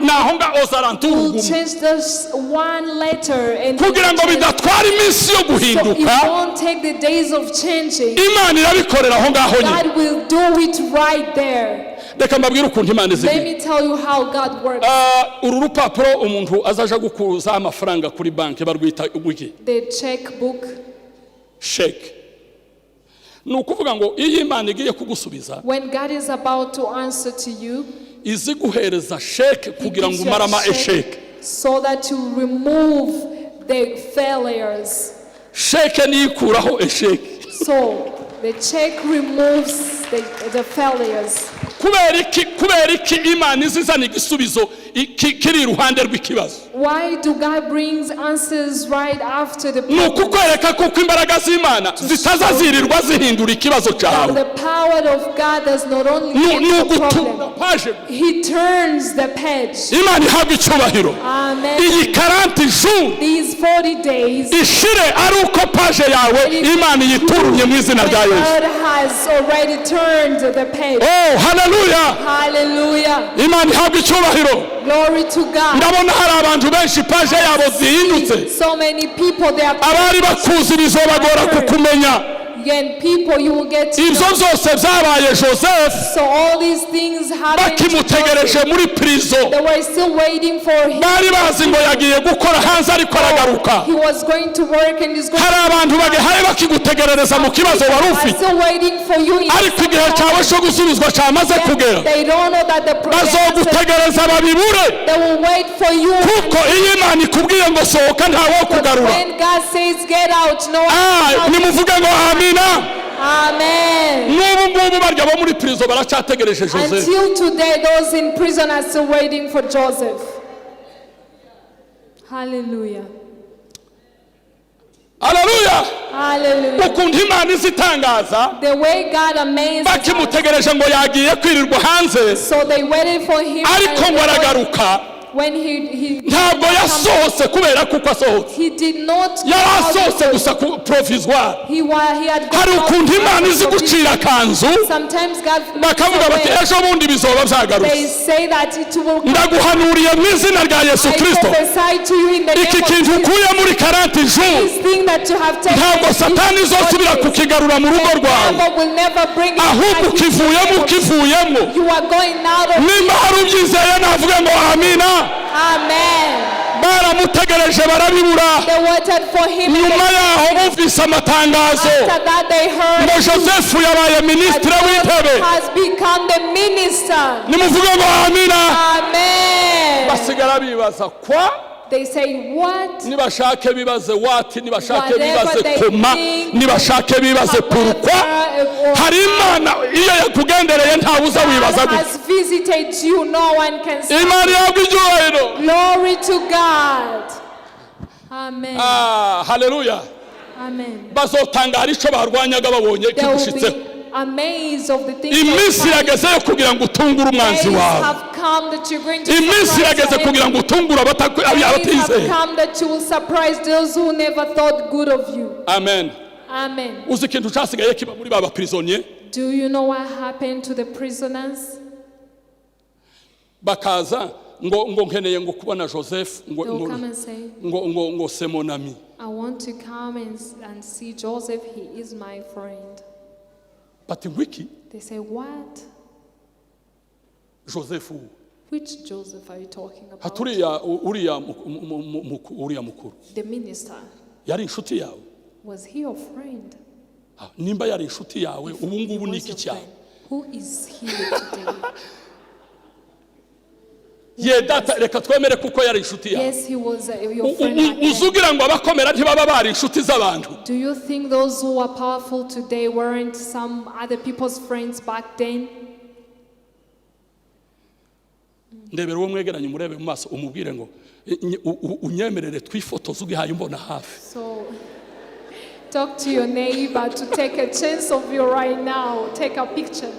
naho ngaho Will ozarantura change this one letter and kugira ngo change. bidatwara iminsi yo So it guhinduka. won't take the days of changing. Imana irabikorera aho ngaho nyine. God will do it right there. Reka mbabwire ukuntu Imana Let izigira. me tell you how God works. Ah, uru rupapuro umuntu azaja gukuza amafaranga kuri banki barwita iki? The checkbook. Sheke. Ni ukuvuga ngo iyo Imana igiye kugusubiza, When God is about to answer to you, izi guhereza sheke He kugira ngo gives you umare a ama check échecs. so that you remove the failures. Sheke niyo ikuraho échec. So the check removes the failures. Kubera iki? Kubera iki Imana izizana igisubizo kiri iruhande rw'ikibazo? Why do God brings answers right after the Ni problem? ukukwereka kuko imbaraga z'Imana zitazazirirwa zihindura ikibazo cyawe. The power of God does not only Ni fix ni the ugutura problem, page. He turns the page. Imana ihabwa icyubahiro. Amen. Iyi 40 jours These 40 days, ishire ari uko page yawe Imana iyiturumye mu izina rya Yesu. God has already turned the page. Oh, haleluya! Hallelujah. Imana ihabwa icyubahiro. Glory to God. Ndabona hari abantu benshi page yabo zihindutse. So many people, they are Abari bakuzi bizobagora kukumenya. And people you will get to Ibyo know. byose byabaye Joseph So all these things happened to bakimutegereje Joseph. muri prison. They were still waiting for him. Bari bazi ngo yagiye gukora hanze ariko aragaruka. He was going to work and he's going Hari abantu bagihaye bakigutegerereza mu kibazo wari are ufite, still waiting for you in ariko igihe cyawe cyo gusubizwa cyamaze kugera, They don't know that the bazogutegereza babibure. They will wait for you. Kuko iyo Imana ikubwiye ngo sohoka, ntawe kugarura. When God says get out, no one Ah, can nimuvuge ngo amina. Amen. N'ubu ngubu barya bo muri prison baracyategereje Joseph. Until today, those in prison are still waiting for Joseph. Hallelujah. Haleluya! Hallelujah. Ukuntu Imana izitangaza. The way God amazes us. Bakimutegereje ngo yagiye kwirirwa hanze, So they waited for him. ariko and ngo aragaruka. When he Ntabwo yasohotse kubera kuko asohotse, he did not go yari out asohotse gusa ku provisoire. He had gone Hari out ukuntu Imana izi gucira akanzu, Sometimes God makes bakavuga a bati way. ejo bundi bizoba byagarutse. They say that it will come. Ndaguhanuriye mu izina rya Yesu I Kirisito, prophesy to you in the iki name of kintu Jesus. ukuye muri 40 jours, This thing that you have taken, ntabwo Satani izosubira kukigarura mu rugo The rwawe, devil will never bring it ahubwo back into ukivuyemo the name of ukivuyemo. You are going out of Nimba hari ubyizeye navuge ngo amina. Amen. Baramutegereje barabibura. They waited for him. And Nyuma yaho bumvise amatangazo after that they heard ngo Joseph yabaye that minisitiri w'intebe. Joseph has become the minister. Nimuvuge ngo amina. Amen. Basigara bibaza kwa They say, "What?" Nibashake bibaze what, nibashake Whatever bibaze they comment, think, nibashake bibaze pourquoi. However, or Hari Imana iyo yakugendereye, ntawe uza wibaza God gutya. has visited you, no one can stop. Imana ihabwa icyubahiro. Glory to God. Amen. Ah, haleluya. Amen. Bazotangara icyo barwanyaga babonye They will kigushitseho. be amazed of the things Iminsi that irageze yo kugira ngo utungure umwanzi days wawe. have come that you're going to Iminsi surprise irageze your kugira ngo enemy. utungure Days have abatizeye. come that you will surprise those who never thought good of you. Amen. Amen. Uzi ikintu cyasigaye kiba muri ba ba prisonniers? Do you know what happened to the prisoners? Bakaza ngo nkeneye ngo kubona Joseph ngo They will ngo come and say, ngo c'est mon ami. "I want to come and see Joseph. He is my friend." Bati ngwiki? They say, "What?" Joseph uwo? Which Joseph are you talking about? Hati uriya uriya mukuru. The minister. Yari inshuti yawe? Was he your friend? Ah, nimba yari inshuti yawe, ubu He ngubu ni was iki your cyawe? friend. Who is he today? Ye data, reka twemere kuko yari inshuti yawe. Yes, he was your friend back Uzi then. ugira ngo abakomera ntibaba bari inshuti z'abantu? Do you think those who are powerful today weren't some other people's friends back then? Ndebera uwo mwegeranye, umurebe mu maso, umubwire ngo unyemerere twifotoze ugihaye umbona hafi. So talk to your neighbor to take a chance of you right now. Take a picture.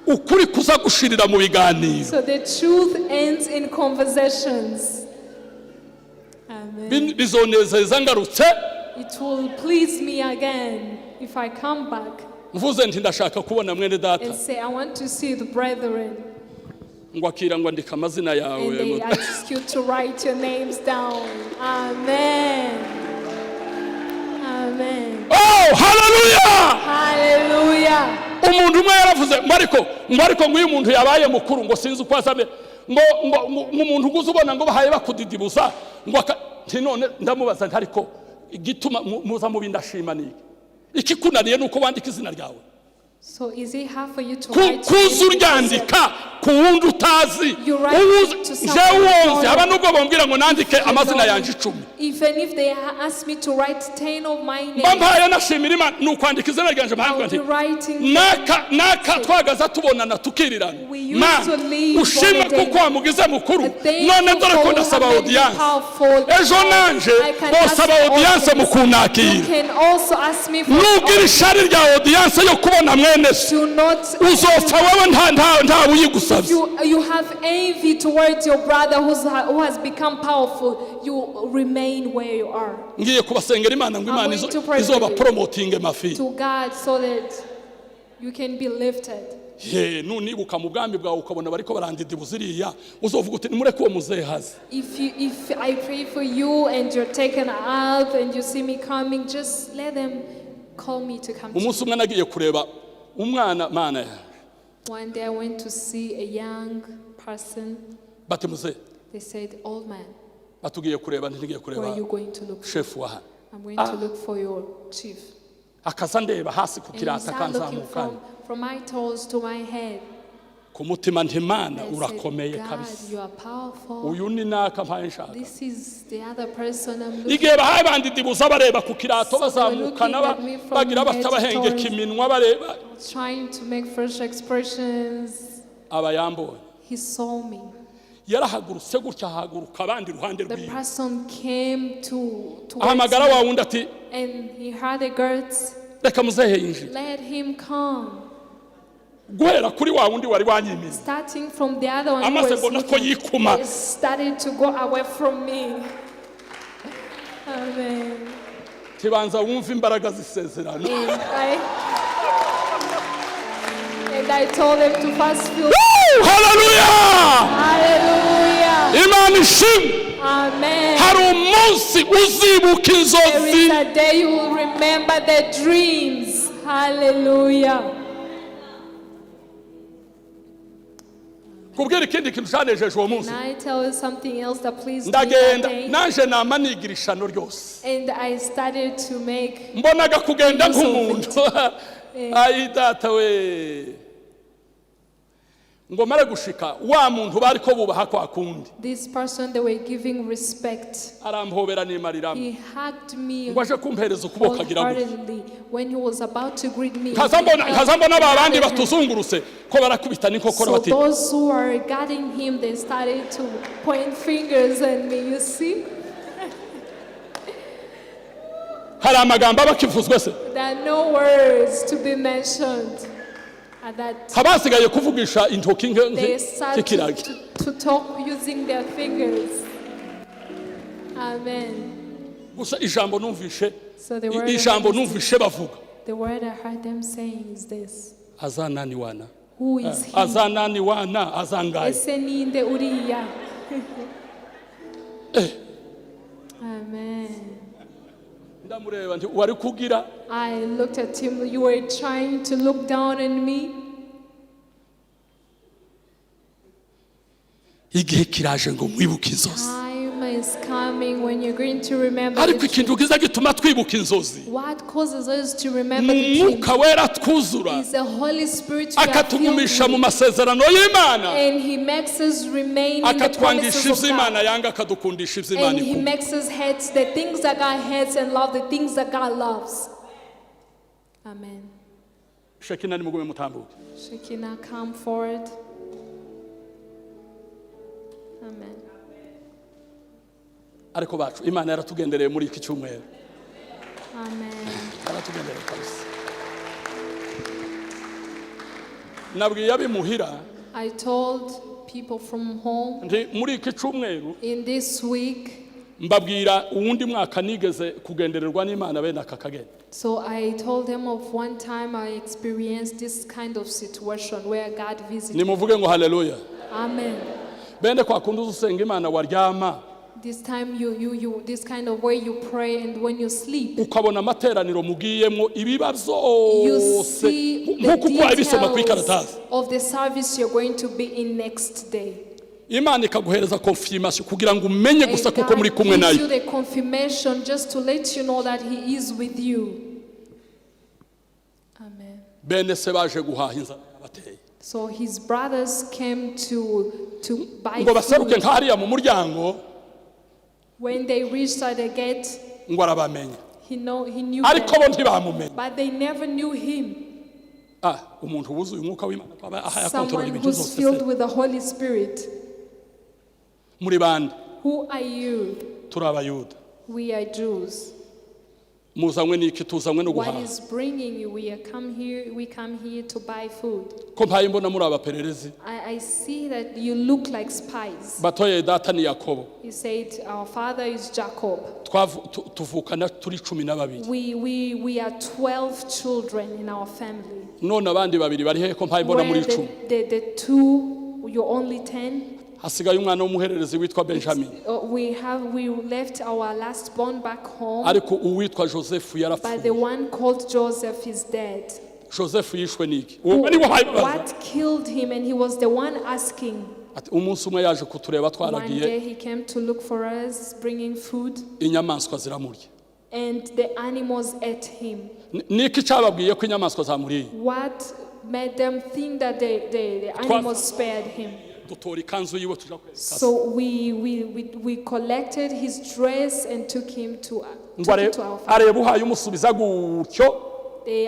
Ukuri kuza gushirira mu biganiro. So the truth ends in conversations. Amen. Bizonezeza ngarutse. It will please me again if I come back Mvuze nti ndashaka kubona mwene data, and say, "I want to see the brethren." ngo akira, ngo andika amazina yawe. And they ask you to write your names down. Amen. Amen. Oh, haleluya. Hallelujah. Umuntu umwe yaravuze ngo ariko ngo iyo umuntu yabaye mukuru, ngo sinzi uko azame, ngo umuntu uguze ubona ngo bahaye bakudidibuza ngo nti none ndamubaza nti ariko igituma muza mubi ndashima ni iki? Ikikunaniye ni uko wandika izina ryawe? So is it hard for you to write your Kuza name because uryandika ku wundi utazi? You write Uwuzi to someone jewe you wonzi don't haba nubwo bambwira ngo nandike you amazina know yanjye 10. Even if they ask me to write 10 of my Mba names, mpaye nashimira Imana ni ukwandika izina ryanjye I mpaye will nti be writing. Naka naka twagaza tubonana tukirirana. We used Ma to live ushime on a day. kuko wamugize mukuru. Thank None you dore for ko ndasaba who have made me audience. powerful. Ejo nanje I can bosaba ask audience mu audience. kunakira. You can also ask me for Nubwira audience. ishari rya audience yo kubona mwene so, Do not uzopfa wewe nta uyigusabye. You have envy towards your brother who has become powerful. You remain where you are. Ngiye kubasengera Imana ngo I'm Imana going to pray for izoba you. promoting mafi. To God so that you can be lifted. Ye nunibuka mu bwami bwawe ukabona bariko barandidibuza iriya, uzovuga uti nimureke uwo muzehaze. If I pray for you and you're taken up and you see me coming, just let them call me to come to you. Umunsi umwe nagiye kureba umwana, Mana yanjye. One day I went to see a young person. Bati muzehe. They said, "Old man, Batugiye kureba, ntigiye who kureba are you going to look for?" shefu wa hano. "I'm going to look for your chief." Akaza ndeba hasi ku And he kirata, started looking akanzamuka from my toes to my head. ku mutima nti Mana, I said, urakomeye "God, kabisa. you are powerful. Uyu ni naka mpaye nshaka. This is the other person I'm looking Igihe bahaye bandidibuza bareba ku kirato, So they were bazamukana looking at me from bagira head to batabahengeka toes. iminwa bareba. Trying to make fresh expressions. Aba yambonye. He saw me. Yarahagurutse gutya, ahaguruka abandi iruhande The rwiwe. person came to towards Ahamagara wa me wundi ati and he had a guts. reka muzehe yinjire. "Let him come." Guhera kuri wa wundi wari wanyimiye, Starting from the other one who amaze was mbona ko looking, yikuma. they started to go away from me. Amen. Tibanza wumve imbaraga z'isezerano. And I told them to first feel. Woo! Haleluya. Hallelujah. Imana ishimwe. Amen. Hari umunsi uzibuka There inzozi. is a day you will remember the dreams. Hallelujah. Kubwira ikindi kintu cyanejeje uwo munsi. Can I tell you something else that pleased me that Ndagenda day? naje nama nigira ishano ryose. And I started to make Mbonaga kugenda use of nk'umuntu. Ayi data we, ngo mare gushika wa muntu bari ko bubaha kwa kundi, this person they were giving respect. Arampobera nimariramo. He hugged me Ngo aje kumpereza ukuboko agira gutya. wholeheartedly when he was about to greet me. Nkaza He mbona held nkaza mbona ba bandi another hand. batuzungurutse ko barakubita n'inkokora So bati those who are guarding him, they started to point fingers at me. You see, Hari amagambo aba akivuzwe se? There are no words to be mentioned at that. Haba hasigaye kuvugisha intoki They started nk'ikiragi. to talk using their fingers. Amen. Gusa ijambo numvishe So the word I ijambo heard, numvishe bavuga, the word I heard them saying is this: Azanani wana? Who is he? Azanani wana azangaye? Ese ninde uriya? Amen. Ndamureba nti wari kugira I looked at him. You were trying to look down on me. Igihe kiraje ngo mwibuke inzozi. Time is coming when you're going to remember Ariko the ikintu dream. kiza gituma twibuka inzozi What causes us to remember ni the dream umwuka wera twuzura is the Holy Spirit we are filled akatugumisha mu with. masezerano y'Imana, And He makes us remain in the akatwangisha promises of ibyo Imana God. yanga, akadukundisha ibyo Imana And He ikunda. makes us hate the things that God hates and love the things that God loves. Amen. Shekina nimugume mutambuke. Shekinah, come forward. Amen. Ariko bacu Imana yaratugendereye muri iki cyumweru. Amen. Yaratugendereye kabisa. Nabwiye abimuhira I told people from home nti muri iki cyumweru in this week, mbabwira uwundi mwaka nigeze kugendererwa n'Imana bene aka kageni. So I told them of one time I experienced this kind of situation where God visited. Nimuvuge ngo haleluya. Amen. Bene kwa kundi uza usenga Imana waryama This time you this kind of way you pray, and when you sleep, ukabona amateraniro mugiyemo ibiba you byose see the nk'uko uko wabisoma ku details ikaratasi, of the service you're going to be in next day. Imana ikaguhereza confirmation kugira ngo umenye And gusa kuko God muri kumwe gives nayo. you the confirmation just to let you know that He is with you. Amen. Bene se baje guhaha inzara yabateye. So his brothers came to buy Ngo baseruke food. nk'hariya mu muryango, When they reached at the gate, ngo arabamenya, he knew ariko them, bo ntibamumenya. But they never knew him. Ah, umuntu wuzuye umwuka w'Imana aba aha yakontorora Someone ibintu who's byose se. filled with the Holy Spirit. Muri bande? Who are you? Turi Abayuda. We are Jews. Muzanywe n'iki? Tuzanywe no What guhaha. is bringing you? We are come here. We come here to buy food. Ko mpaye mbona muri abapererezi? I see that you look like spies. Batoye data ni Yakobo. He said, "Our father is Jacob." Tuvukana turi 12. We are 12 children in our family. None abandi babiri bari hehe ko mpaye mbona muri Where 10? the two, you're only 10. Hasigaye umwana w'umuhererezi witwa Benjamin. We left our last born back home, Ariko uwitwa Joseph but the yarapfuye. One called Joseph is dead. Joseph yishwe n'iki? Uwo niwe wabibaza. What killed him? And he was the one asking. Ati umunsi umwe yaje kutureba One twaragiye, day he came to look for us, bringing food, inyamaswa ziramurya. And the animals ate him. Niki cyababwiye ko inyamaswa zamuriye? What made them think that the animals spared him? Dutora ikanzu yiwe tuja kwereka se. So we collected his dress and took him to, Ngo took it to our father. areba uhaye umusubiza gutyo,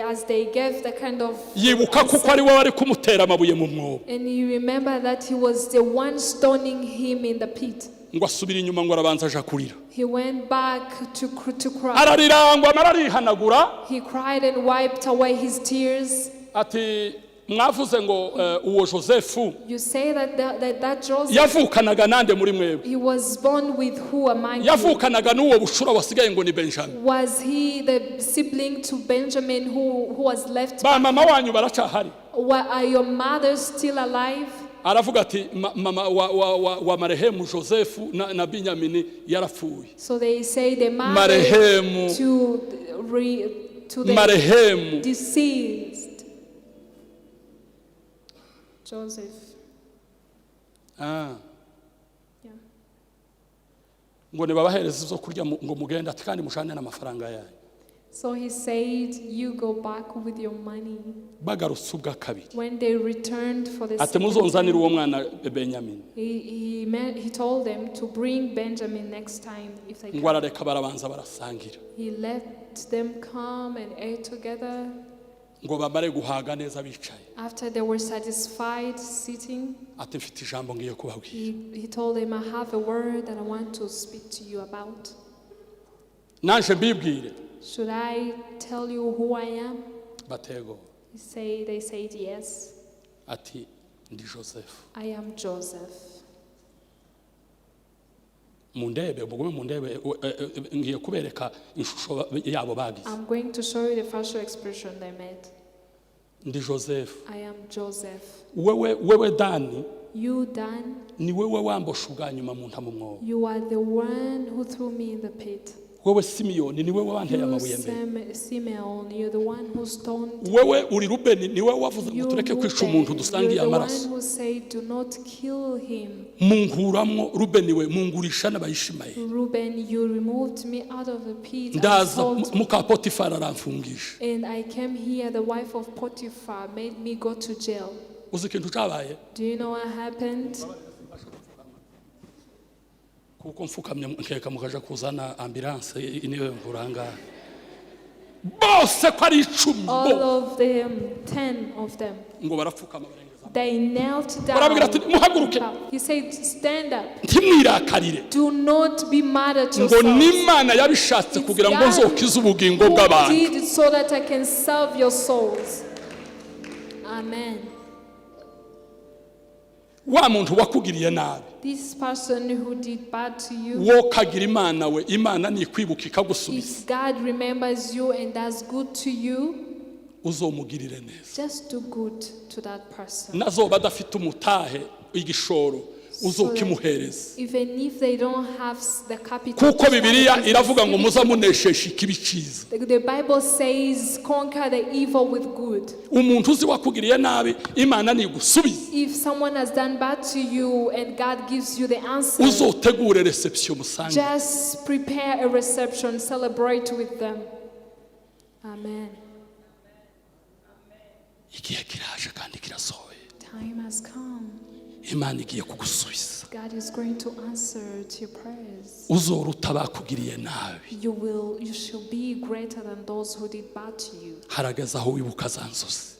As they gave the kind of yibuka kuko ari we wari kumutera amabuye mu mwobo. And you remember that he was the one stoning him in the pit. Ngo asubire inyuma ngo arabanza aja kurira. He went back to cry. Ararira ngo amara arihanagura. He cried and wiped away his tears. Ati mwavuze ngo uwo Joseph You say that Joseph, yavukanaga nande muri mwebwe? He was born with who among you? Yavukanaga n'uwo bucura wasigaye ngo ni Benjamin. Was he the sibling to Benjamin who was left? Ba mama wanyu baracahari? Are your mothers still alive? Aravuga ati "Mama wa marehemu Joseph na Binyamini yarapfuye." So they say the mother Marehemu. to the Marehemu. Deceased Joseph. Ah. Yeah. Ngo nibabahereze ibyo kurya ngo mugende, ati kandi mushane n'amafaranga yayo. So he said, "You go back with your money." Bagarutse ubwa kabiri, When they returned for the ati second muzonzanire time, uwo mwana Benyamini. he told them to bring Benjamin next time if they Ngo come. arareka barabanza barasangira. He let them come and ate together. Ngo bamare guhaga neza bicaye, After they were satisfied sitting, ati mfite ijambo ngiye kubabwira. he told them, "I have a word that I want to speak to you about." Naje mbibwire? Should I tell you who I am? Batego. They said, "Yes." Ati ndi Joseph. I am Joseph. Mundebe, mugume mundebe, ngiye kubereka ishusho yabo bagize. I'm going to show you the facial expression they made. Ndi Joseph. I am Joseph. Wewe, wewe Dani, You, Dan, ni wewe wambosha ubwa nyuma mu nta mu mwobo. you are the one who threw me in the pit. Wewe Simiyoni, ni wewe wanteye You, amabuye mbere. Simeon, you're the one who stoned. Wewe uri Rubeni, ni wewe wavuze ngo You, tureke kwica Reuben, umuntu you're dusangiye the one amaraso. who said, "Do not kill him." Munkuramwo, Rubeni we, mungurisha n'Abayishimayeli. Reuben, you removed me out of the pit and Ndaza sold me. muka Potifari aramfungisha. And I came here, the wife of Potiphar made me go to jail. Uzi ikintu cyabaye? Do you know what happened? Kuko mfukamye nkeka mukaja kuzana ambulance niyo nkuranga bose ko ari 10 All bo of them, 10 of them, ngo barapfukama barengeza. they knelt Barabwira ati down. muhaguruke. He said, "Stand up. Ntimwirakarire. Do not be mad at Ngo yourselves. n'Imana yabishatse It's kugira ngo God nzokize ubugingo who bw'abantu. did it so that I can serve your souls." Amen. Wa muntu wakugiriye nabi, This person who did bad to you, wo kagira Imana we, Imana nikwibuka ikagusubiza, if God remembers you and does good to you, uzomugirire neza. just do good to that person. Nazoba adafite umutahe, igishoro, uzokimuhereza. Even if they don't have the capital, Kuko Bibiliya iravuga ngo muza muneshesha ikibi cyiza. The Bible says, "Conquer the evil with good." Umuntu uzi wakugiriye nabi, Imana nigusubiza, If someone has done bad to you and God gives you the answer, uzotegure reception musange. just prepare a reception, celebrate with them. Amen. Igihe kiraje kandi kirasohoye. Time has come. Imana igiye kugusubiza. God is going to answer to your prayers. Uzoruta bakugiriye nabi. You shall be greater than those who did bad to you. Harageze aho wibuka za nzozi.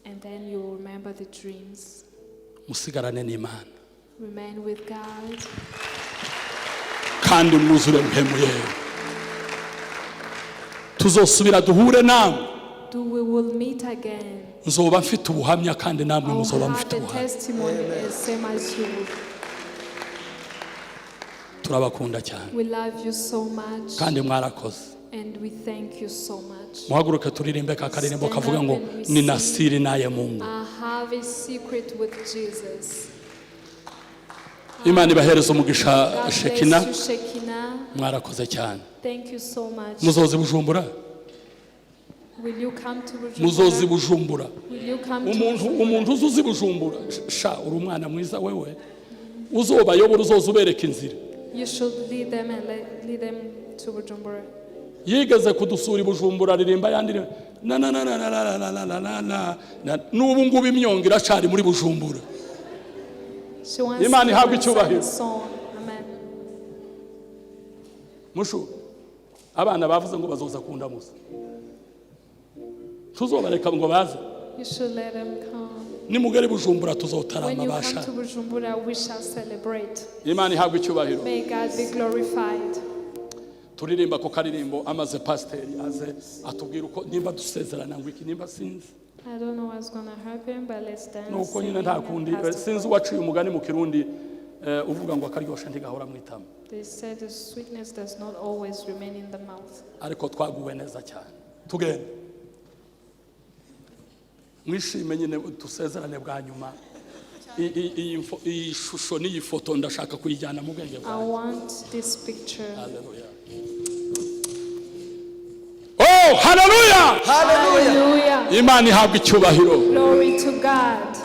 And then you will remember the dreams. Musigarane n'Imana Remain with God kandi mwuzure Mpwemu Yera. Tuzosubira duhure namwe. Do we will meet again. Nzoba mfite ubuhamya kandi namwe I'll muzoba have mufite a ubuhamya. testimony as same as you. Turabakunda cyane. We love you so much Kandi mwarakoze. and we thank you so much. Muhaguruke turirimbe ka karirimbo kavuga ngo nina siri naye Mungu. I have a secret with Jesus. Imana ibahereza umugisha. God Shekina, bless you, Shekinah. mwarakoze cyane. Thank you so much. Muzozi Bujumbura. Will you come to Muzozi Bujumbura? Bujumbura. Will you come to Umuntu Bujumbura? umuntu uzi uzi Bujumbura, sha, uri umwana mwiza wewe, uzobayobora, uzoza ubereka inzira. You should lead them and lead them to Bujumbura. Yigeze kudusura i Bujumbura, aririmba yandi na na na na na na na na na na na na. N'ubu ngubu imyongo iracari muri Bujumbura. She wants Imana to ihabwe sing icyubahiro. a song. Amen. Mushu, abana bavuze ngo bazoza kundamuza, tuzobareka ngo baze. You should let them come. Nimugere i Bujumbura When tuzotarama you come basha. to Bujumbura, we shall celebrate. Imana ihabwe icyubahiro. May God be glorified. Turirimba ko karirimbo amaze pasiteri aze atubwira uko nimba dusezerana ngo iki nimba sinzi. I don't know what's gonna happen, but let's dance. Nuko nyine sing, nta and kundi. Pastor Sinzi pray. uwaciye umugani mu Kirundi uvuga ngo akaryoshe ntigahora mu itama. They said the sweetness does not always remain in the mouth. Ariko twaguwe neza cyane, tugende mwishime nyine dusezerane bwa nyuma. Iyi shusho n'iyi foto ndashaka kuyijyana mu bwenge I bwanjye. want this picture. Haleluya, oh haleluya! Hallelujah. Hallelujah. Imana ihabwa icyubahiro. Glory to God.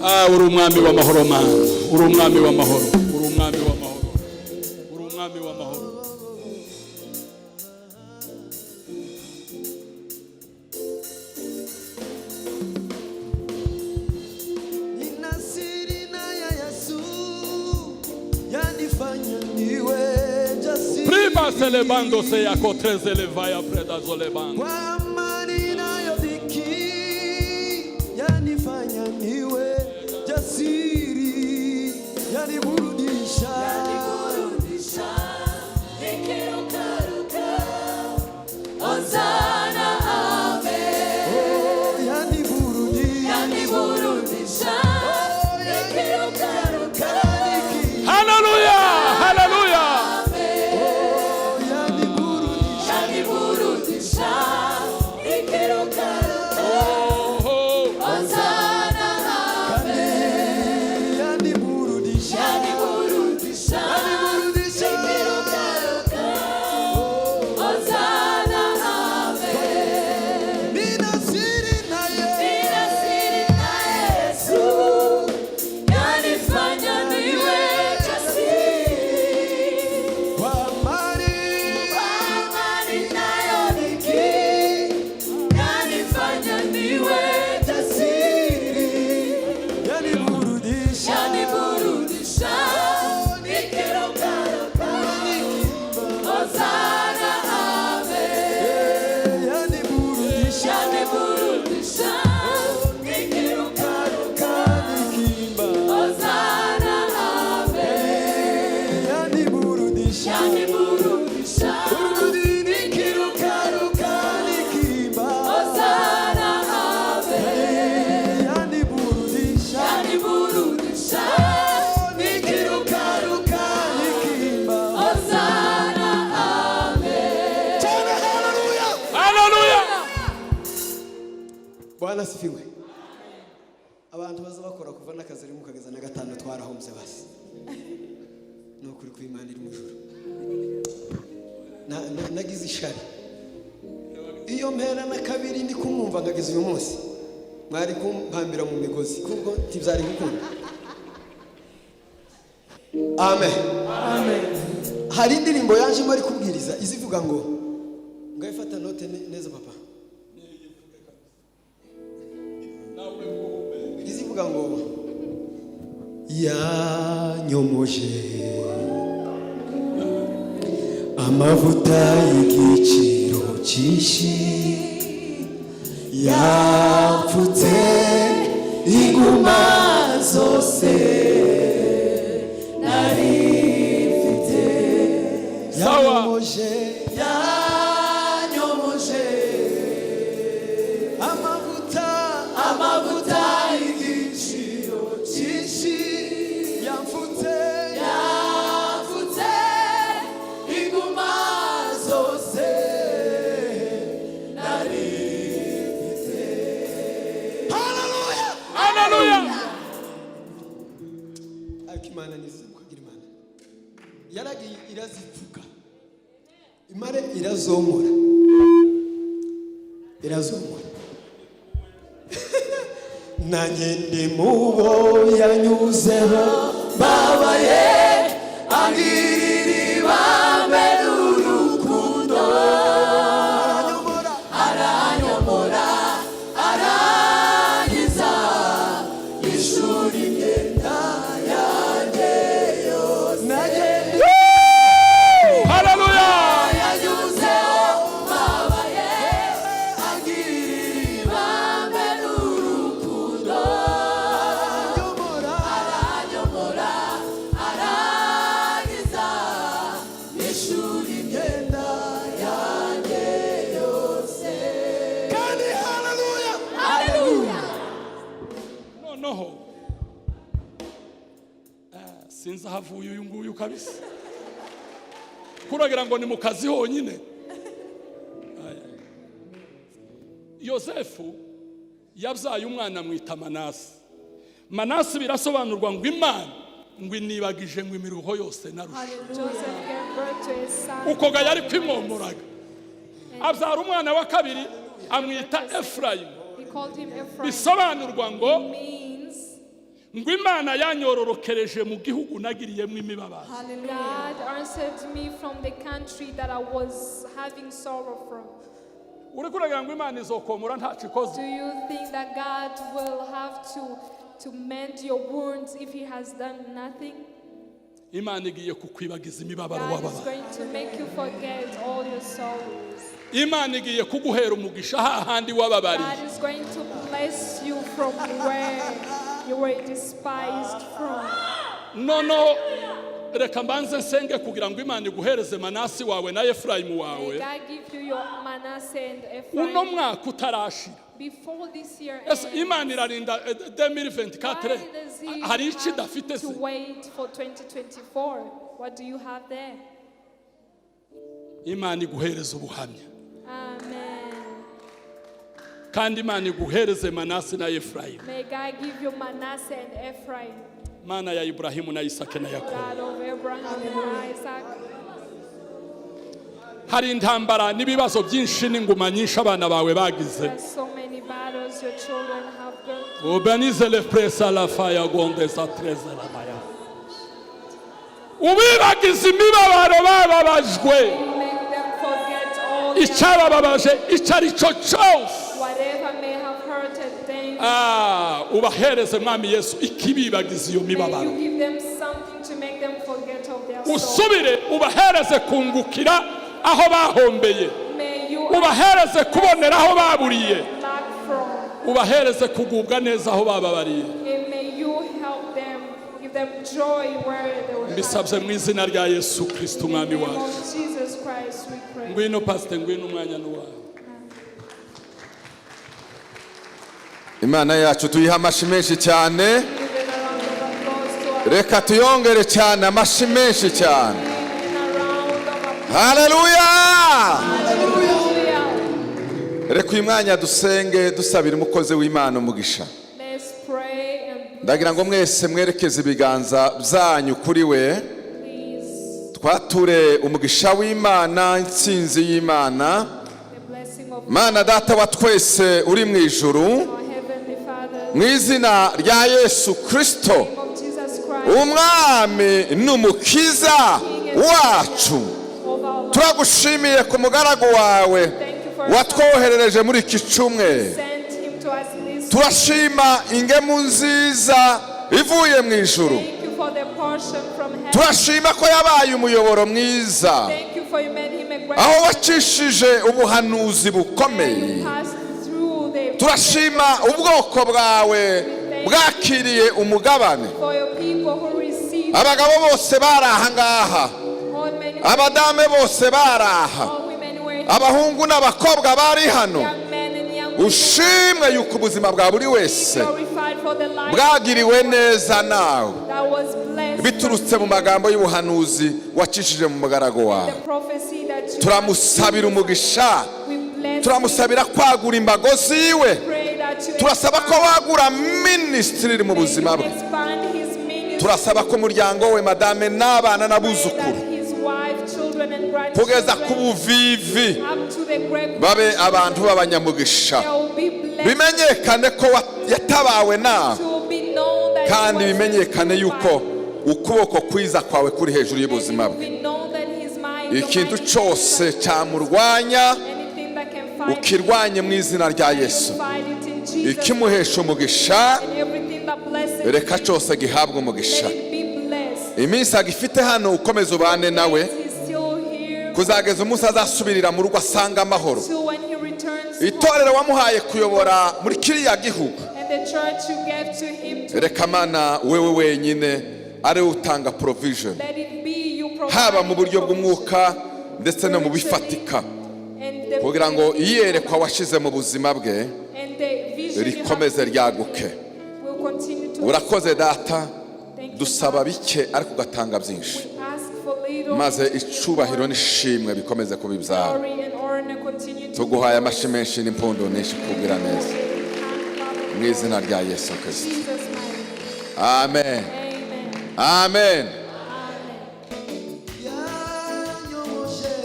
Ah, uri umwami w'amahoro Mana, uri umwami w'amahoro, uri umwami w'amahoro, uri umwami w'amahoro. Nina siri na ya Yesu yanifanya niwe jasiri. Prima celebando se yakotreze levaya predazo lebando. Kwa amani inayodhiki yanifanya niwe jasiri, yaniburudisha. Oh, yaniburudisha. Oh, yaniburudisha. Haleluya, haleluya. Oh, yaniburudisha. Oh, Yaniburudisha. Yaniburudisha. Nina siri na Yesu. Kwa amani jasiri, yaniburudisha. Yaniburudisha. Nikimba. Yaniburudisha. Urudi nikirukaruka nikimba. Yaniburudisha. Nikirukaruka nikimba. Tena haleluya. Haleluya. Bwana asifiwe. Abantu baza bakora kuva n'akazi rimwe ukageza na gatanu, twarahombye basi. Ni ukuri kw'Imana iri mu ijuru. Nagize ishari iyo mpera na kabiri ndi kumwumva nkageza uyu munsi, mwari kumpambira mu migozi kuko ntibyari gukunda. Amen. Hari indirimbo yanjemo ari kubwiriza izivuga ngo ngayifata note neza papa, izivuga ngo yanyomoje amavuta y'igiciro cyinshi, yapfutse inguma zose nari mfite. Sawa. Yanyomoje, yanyomoje amavuta, amavuta y'igiciro cyinshi, yamfutse, yamfutse inguma zose nari mfite. Haleluya! Haleluya. Ariko Imana niziza, mukagira Imana yaragiye irazipfuka, imare irazomora, irazomora. Nanjye ndi mubo yanyuzeho babaye, angirira ibambe n'urukundo, aranyomora, aranyomora, arangiza ishuri imyenda yanjye yose. Nanjye ndi Haleluya. yanyuzeho babaye, angirira ibambe n'urukundo, aranyomora, aranyomora, arangiza ishuri imyenda yanjye yose. Kandi haleluya! Noneho sinzi aho avuye uyu nguyu kabisa, kuragira ngo ni mu kazi honyine. Aya. Yosefu yabyaye umwana amwita Manase. Manase birasobanurwa ngo Imana ngo inibagije ngo imiruho yose narusha. Joseph gave birth to his son. Uko ga yari kwimwomoraga. Abyara umwana wa kabiri, amwita Efurayimu. He called him Ephraim. Bisobanurwa ngo Means ngo Imana yanyororokereje mu gihugu nagiriyemo imibabaro. God answered me from the country that I was having sorrow from. Uri kuragira ngo Imana izokomora ntacyo ikoze? Do you think that God will have to mend your wounds if He has done nothing? Imana igiye kukwibagiza imibabaro God is wababara. going to make you forget all your sorrows. Imana igiye kuguhera umugisha hahandi wababariye. God is going to bless you from where you were despised from. Noneho reka mbanze nsenge kugira ngo Imana iguhereze Manasi wawe na Efurayimu May wawe God give you your Manasseh and uno Ephraim mwaka utarashira. Before this year Ese ends. Imana irarinda 2024? Why does He Hari icyo idafite have se? to wait for 2024? What do you have there? Imana iguhereze ubuhamya. Amen. Kandi Imana iguhereze Manasi na Efurayimu. May God give you Manasseh and Ephraim, Mana ya Iburahimu na Isake na Yakobo, God of Abraham and Isaac. Hari intambara n'ibibazo byinshi n'inguma nyinshi abana bawe bagize. There's so many battles your children have gone through. Ubanize le presa la faya gondeza treze la maya. Ubibagize imibabaro bababajwe. You make them forget all their, Icyabababaje icyo ari cyo cyose. Whatever may have hurted them. Ah, ubahereze, Mwami Yesu, ikibibagiza iyo May mibabaro. you give them something to make them forget of their sorrow. Usubire ubahereze kungukira aho bahombeye. May you Ubahereze kubonera aho baburiye. Lack from. Ubahereze kugubwa neza aho bababariye. And may you help them, give them joy where they were. Mbisabye mu izina rya Yesu Kirisito In the Umwami name wacu. of Jesus Christ we pray. Ngwino, pasite, ngwino, umwanya n'uwawe. Imana yacu tuyiha amashyi menshi cyane. Give it a round of applause to our Reka tuyongere cyane, amashyi menshi cyane. King, a round of applause. Haleluya! Hallelujah. Reka uyu mwanya dusenge dusabira umukozi w'Imana umugisha. Let's pray and Ndagira ngo mwese mwerekeze ibiganza byanyu kuri we. Please Twature umugisha w'Imana, intsinzi y'Imana. The blessing of Mana Data wa twese uri mu ijuru, our Heavenly Father, mu izina rya Yesu Kirisito, name of Jesus Christ, Umwami n'Umukiza wacu, of our life. turagushimiye ku mugaragu wawe Thank you for watwoherereje muri iki cyumweru. Sent him to us this. Turashima ingemu nziza ivuye mu ijuru. Thank you for the portion from heaven. Turashima ko yabaye umuyoboro mwiza, Thank you for you made him a great aho wacishije ubuhanuzi bukomeye. You passed through the Turashima ubwoko bwawe bwakiriye umugabane. For your people who received Abagabo bose bari aha ngaha, all men, abadame bose bari aha, all women were here, abahungu n'abakobwa bari hano, young men and young women. Ushimwe yuko ubuzima bwa buri wese Glorified for the life bwagiriwe neza nawe that was blessed biturutse mu magambo y'ubuhanuzi wacishije mu mugaragu wawe. the prophecy that you Turamusabira umugisha. We bless. Turamusabira kwagura imbago ziwe. Pray that you Turasaba ko wagura ministry iri mu May buzima you bwe. expand his ministry. Turasaba ko umuryango we, madame n'abana Pray n'abuzukuru, that his wife, children and kugeza ku grandchildren buvivi, up to the great babe abantu b'abanyamugisha. they will be blessed Bimenyekane ko yatabawe nawe, to be known that he kandi was bimenyekane yuko ukuboko kwiza kwawe kuri hejuru And it y'ubuzima will bwe. be known that his mind, Ikintu cyose cyamurwanya, anything that can fight ukirwanye mu izina rya Yesu. fight it in Jesus. Ikimuhesha umugisha, And everything that blesses reka him, cyose gihabwe umugisha. let it be blessed. Iminsi agifite hano, ukomeze ubane nawe He's still here kuzageza umunsi azasubirira mu rugo asanga amahoro. till when he returns home. Itorero wamuhaye kuyobora muri kiriya gihugu, And the church you gave to him to reka Mana wewe wenyine ari we utanga provision, let it be you provide haba mu buryo the provision. bw'umwuka ndetse no mu bifatika, And the kugira ngo iyerekwa washize mu buzima bwe and the vision you have rikomeze ryaguke. Will continue to Urakoze Data. Thank you, Dusaba Father. bike ariko ugatanga byinshi. We ask for little Maze and you give icubahiro more. n'ishimwe bikomeze kuba ibyawe. Glory and honor continue to Tuguhaye be amashyi menshi n'impundu nyinshi kugira neza, mu izina rya Yesu Kirisito. Jesus' mighty name. Amen. Amen. Amen. Amen. Yanyomoshe.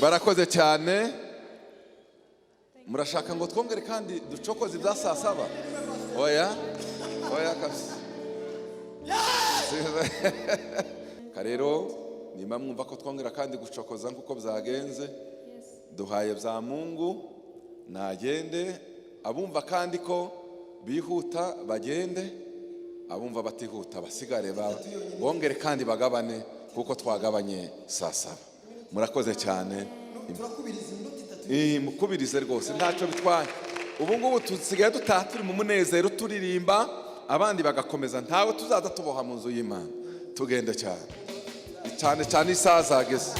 Barakoze cyane. Murashaka ngo twongere kandi ducokoze ibya saa saba? Oya, oya kabisa. Rero nimba mwumva ko twongera kandi gucokoza nk'uko byagenze, duhaye bya Mungu nagende. Abumva kandi ko bihuta bagende, abumva batihuta basigare, bongere kandi bagabane kuko twagabanye saa saba. Murakoze cyane. Turakubiriza iminota 3. Mukubirize rwose, ntacyo bitwaye. Ubu ngubu tusigaye dutaha turi mu munezero, turirimba, abandi bagakomeza. Ntawe tuzaza tuboha mu nzu y'Imana. Tugenda cyane cyane cyane, isaha zageze.